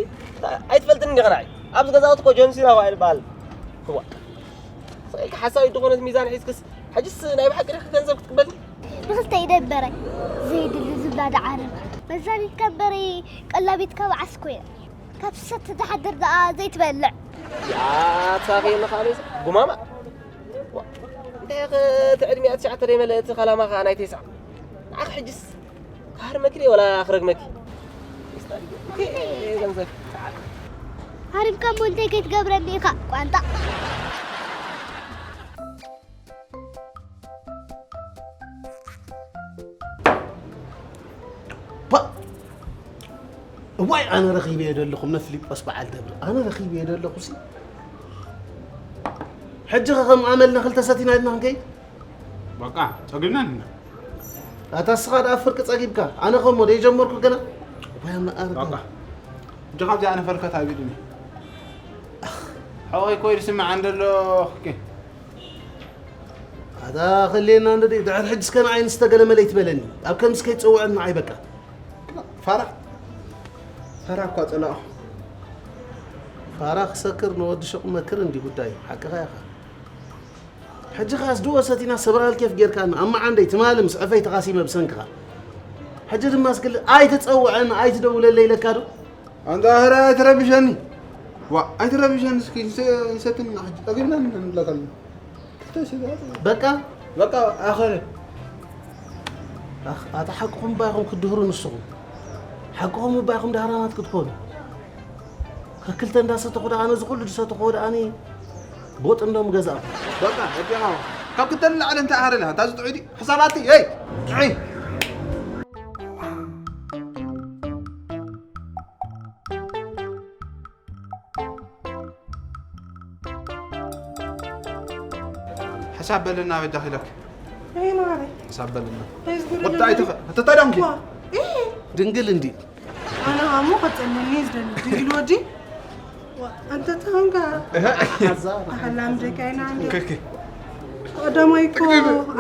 ኣይትፈልጥን እንዲኻ ንዓይ። ኣብዚ ገዛውቲ እኮ ጆን ሲና እኳ ይበሃል። እዋ። ስቕ ኢልካ ሓሳዊት ዝኾነት ሚዛን ሒዝክስ፣ ሕጅስ ናይ ብሓቂ ዲኺ ገንዘብ ክትቅበሊ? ብኽልተ ኢደ እምበረ፣ ዘየድሊ ዝብላ ደኣ ዓረብ። መዛኒትካ እምበረ፣ ቀላቢትካ በዓስ ኮይና። ካብ ሰተ ትሓድር ደኣ ዘይትበልዕ። ያ፣ ትሳፈየኒ ኻበይ ጉማማ። ዋ፣ እንተ ያኸ እቲ ዕድሚኣ ትሽዓተ ደይመለእቲ ከላማ ኸዓ ናይ ተስዓ። ንዓኽ ሕጅስ ክሃርመኪ ድየ ወላ ክረግመኪ? ገንዘብ። ሃሪምካ እሞ እንታይ ከይትገብረኒ ኢኻ ቋንጣ? እዋይ ኣነ ረኺበዮ ደለኹ እምነ ፊሊጶስ በዓል ደብሪ ኣነ ረኺበዮ ደለኹ ሲ ሕጂ ኸ ከም ኣመልና ክልተ ሰቲና ኢልና ክንከይድ በቃ ጸጊብና ንና ኣታ ስኻ ደኣ ፍርቂ ጸጊብካ ኣነ ኸሞ ደይጀመርኩ ገና እዋይ ኣምላኽ ኣረ በቃ እንጂ ካብዚኣ ነፈልከት ኣብ ኢድኒ ሓወይ ኮይድ ስምዓ እንደሎ ክኬ ኣታ ኸልየና እንደ ድሕር ሕጂ እስከ ንዓይ ንስተገለመለ ይትበለኒ ኣብ ከምዚ ከይትጸውዐኒ ንዓይ በቃ ፋራ ፋራ እኳ ጸላእኹ ፋራ ክሰክር ንወዲ ሸቑ መክር እንዲ ጉዳይ ሓቅኻ ኢኻ ሕጂ ኻስ ድወ ሰቲና ሰብራል ኬፍ ጌርካና ኣብ መዓንደይ ትማሊ ምስ ዕፈይ ተኻሲመ ብሰንክኻ ሕጂ ድማ ስክል ኣይትጸውዐን ኣይትደውለለይ ኢለካ ዶ ኣንታ ህረ ኣይትረብሸኒ ዋ ኣይትረብሸኒ እስኪ ይሰትኒ ሕጂ ጠጊብና ንብለካ ኣለና በቃ በቃ ኣኸለ ኣታ ሓቅኹም እባ ኢኹም ክትድህሩ ንስኹም ሓቅኹም እባ ኢኹም ዳህራናት ክትኮኑ ከክልተ እንዳሰተኹ ደኣ ነዚ ኩሉ ዝሰተኹዎ ደኣ ቦጥ እንዶም ገዛእኹ በቃ በቃ ካብ ክልተ ንላዕሊ እንታይ ኣኸለ እታ ዝጥዑይ ድዩ ሕሳባቲ ይ ጥዑይ ሕሳብ በልና በጃኺ ኢለክ ኣይ ማረይ ሕሳብ በልና እንታይ ዝጉድ ወዳ ኣይትኸ እተታዳምኪ እ ድንግል እንዲ ኣነ ሃሞ ቀጸለኒ ዝደሊ ድንግል ወዲ ዋ፣ ኣንተ ተሃንጋ ኣሓላም ደቃይና እንዲ ክክ ቀዳማይ እኮ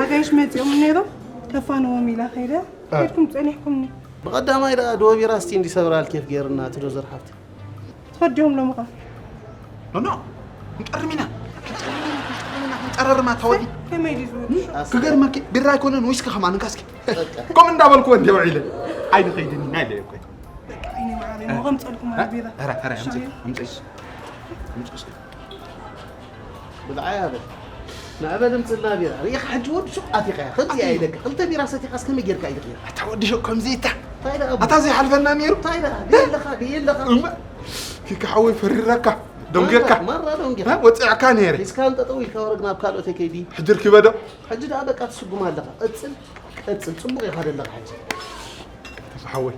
ኣጋይሽ መጺኦም ነይሮም ከፋንዎም ኢላ ከይደ ከድኩም ጸኒሕኩምኒ ብቐዳማይ ደኣ ድወቢራ ስቲ እንዲ ሰብራል ኬፍ ገይርና ትዶ ዘርሓፍቲ ትኸዲኦም ሎምኻ ኖኖ ክንጠርም ኢና ክንጠርም ኢና ክንጠርም ኢና ክንጠረርማ ተወዲ ከመይ ድዩ ዝወዱ ክገርመኪ ቢራ ኣይኮነን ዊስኪ ከማን እንካስኪ ከም እንዳበልኩ እንዲ ውዒለ ዓይኒ ከይድኒ ናይ ለየ እኮ በቃ ዓይኒ ማዕረ ሞ ከምጸልኩም ኣቢራ ኧረ ኧረ ኣምጽ ኣምጽ ኣምጽ እስኪ ብልዓያ በል ንዕበ ድምፅና ቢራ ርኢኻ ሕጂ ወዲ ሹቕ ኣቲኻ እያ ከምዚ እያ ኢለካ ክልተ ቢራ ሰቲኻስ ከመይ ጌርካ እዩ ትቕይር ኣታ ወዲ ሹቕ ከምዚ እታ እንታይ ደኣ ኣታ ዘይሓልፈና ነይሩ እንታይ ደኣ ደየለኻ ደየለኻ እማ ኪካ ሓወይ ፈሪረካ ደንጌርካ ማራ ደንጌ እ? ወፂዕካ ነይረ ሒዝካ እንጠጠው ኢልካ ወረግ ናብ ካልኦት ከይዲ ሕጂ ርኪበ ዶ ሕጂ ደኣ በቃ ትስጉም ኣለኻ ቀፅል ቀፅል ፅቡቕ ኢኻ ዘለኻ ሕጂ ተፋ ሓወይ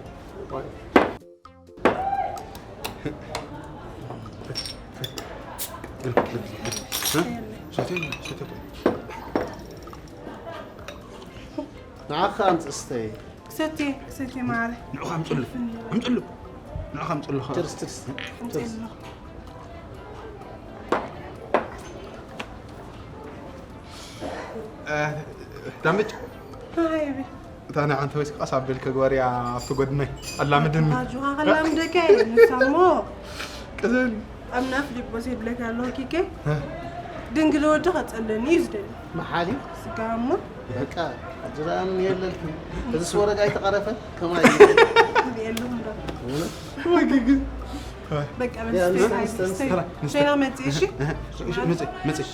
ንዓኻ ኣምፅስተይ ክሰቲ ክሰቲ ማረ ንዑ ኣምፅሉ ኣምፅሉ ንዑ ኣምፅሉ ችርስ ችርስ እንፅሉ ዳምጭ ሃይቢ እታ ናይ ዓንተ ወይስ ቀስ ኣቢልከ ግበርያ ኣብቲ ጎድነይ ኣላምድኒ ኣጆኻ ከላምደካ ንሳሞ ቅዝን ኣብ ናፍ ሊቦስ ይብለካ ኣለዎ ኪከ ድንግል ወዲ ከፀለኒ እዩ ዝደሊ መሓሊ ስጋ እሞ በቃ ሕጂ ደኣ ምን የለልኪ እዚስ ወረግ ኣይተቐረፈ ከማይ የለኹም ዶ ግግን በቃ ያ፣ በስተይ ንስተ- ሸይና መፅእ እሺ ምፅእ ምፅእ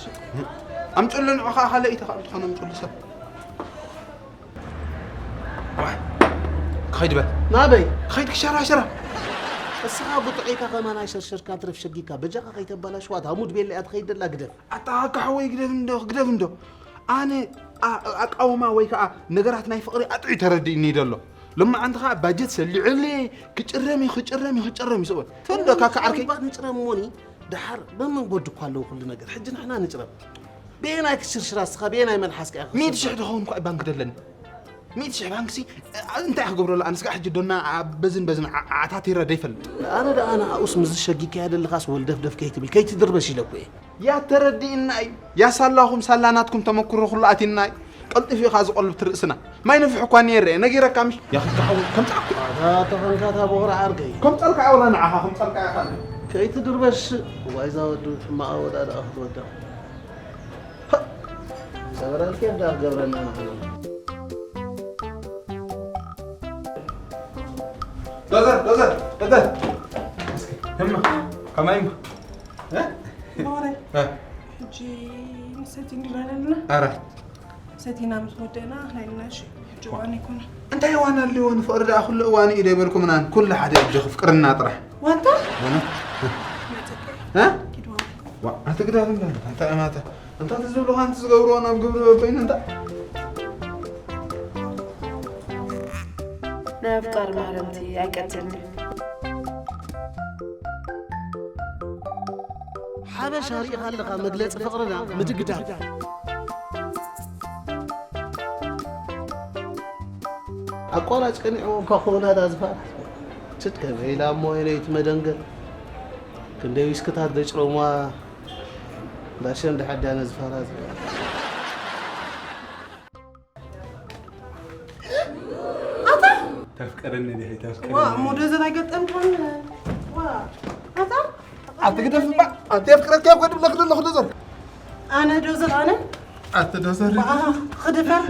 ኣምፅሉ ንዑ ከዓ ካልእ ኢተካ ብትኾነ ኣምፅሉ ሰብ ክኸይድ በል ናበይ ክኸይድ ክሸራሸራ እስኻ ብጥዑይካ ከማን ኣይሸርሸርካ ትረፍ ሸጊካ በጃኻ ከይተባላሽዋ እታ ሙድ ቤላ እያ ትኸይድ ደላ ግደፍ ኣታ ኣካ ሓወይ ግደፍ እንዶ ግደፍ እንዶ ኣነ ኣ- ኣቃውማ ወይ ከዓ ነገራት ናይ ፍቕሪ ኣጥዑ ተረዲእኒ ደሎ ሎማዓንቲ ከዓ ባጀት ሰሊዑለይ ክጭረም እዩ ክጭረም እዩ ክጭረም እዩ ስበል ተንዶ ካካ ዓርከይ ባት ንጭረም እሞኒ ድሓር በመንጎዲ እኳ ኣለዉ ኩሉ ነገር ሕጂ ንሕና ንጭረም ብየናይ ክሽርሽራ እስኻ ብየናይ መልሓስካ ኢኻ ሚእቲ ሽሕ ዝኸውን እኳ ባንክ ደለኒ ሚእቲ ሽሕ ባንክሲ እንታይ ክገብረሉ ኣነስካ ሕጂ ዶና በዝን በዝን ዓታት ይረዳ ይፈልጥ ኣነ ደኣ ንኣኡስ ምዝ ሸጊካያ ደለኻስ ወልደፍደፍ ከይትብል ከይትድርበሽ ኢለኩ እየ ያ ተረዲእና እዩ ያ ሳላኹም ሳላ ናትኩም ተመክሮ ኩሉ ኣቲና እዩ ቀልጢፉ ኢኻ ዝቆልብ ትርእስና ማይ ነፍሕ እኳ ነይረ ነጊረካ ምሽ ያኽካሓው ከምፃኩ ኣታ ተኾንካ እታ ቦኽሪ ዓርከይ ከምፀልካ እያ ወላ ንዓኻ ከምፀልካ እያ ካልእ ከይትድርበሽ እዋይ እዛ ወዲ ሕማቕ ኣወዳድኣ ክትወድቕ ሰበራልኪ እንዳ ክገብረና ንዓና ዶዘር ዶዘር ዶዘር እስኪ ህማ ከማይማ ማረ ሕጂ ንሰቲ እንዲበለልና ኣረ ሰቲና ምስ ወደእና ናይ ልናሽ ሕጂ እዋን ኣይኮነን። እንታይ እዋን ኣለዎ? ንፍቕሪ ደኣ ኩሉ እዋን እዩ ዶ ኣይበልኩምናን? ኩሉ ሓደ እጆ ፍቅርና ጥራሕ። ዋንታ እውነት? መጸቀ እ? ኪድዋ ዋ፣ ኣትግዳል እንዳ ኣታ እማታ እንታ ትዝብሉ ካንቲ ዝገብርዎ ናብ ግብሪ በበይኑ እንታ ናይ ኣፍቃር ማረምቲ ኣይቀትልን። ሓበሻ ርኢኻ ኣለኻ መግለፂ ፍቕርና ምድግዳል። ኣቋራጭ ቀኒዕዎ እኳ ክኾና ዳ ዝፋራ ችድ ከመይ ኢላ እሞ የለይቲ መደንገል ክንደይ ዊስክታት ደጭሮምዋ ዳሸን ድሓዳነ ዝፋራ ዝፋራ ተፍቅርኒ ዲኺ ተፍቅርኒ ዋ እሞ ዶዘር ኣይገጠምካን? ዋ ኣታ ኣትግደፍ እባ ኣንቲ የፍቅረካ እኮ ድብለክ ዘለኹ ዶዘር ኣነ ዶዘር ኣነ ኣቲ ዶዘር ዋ ክድፈር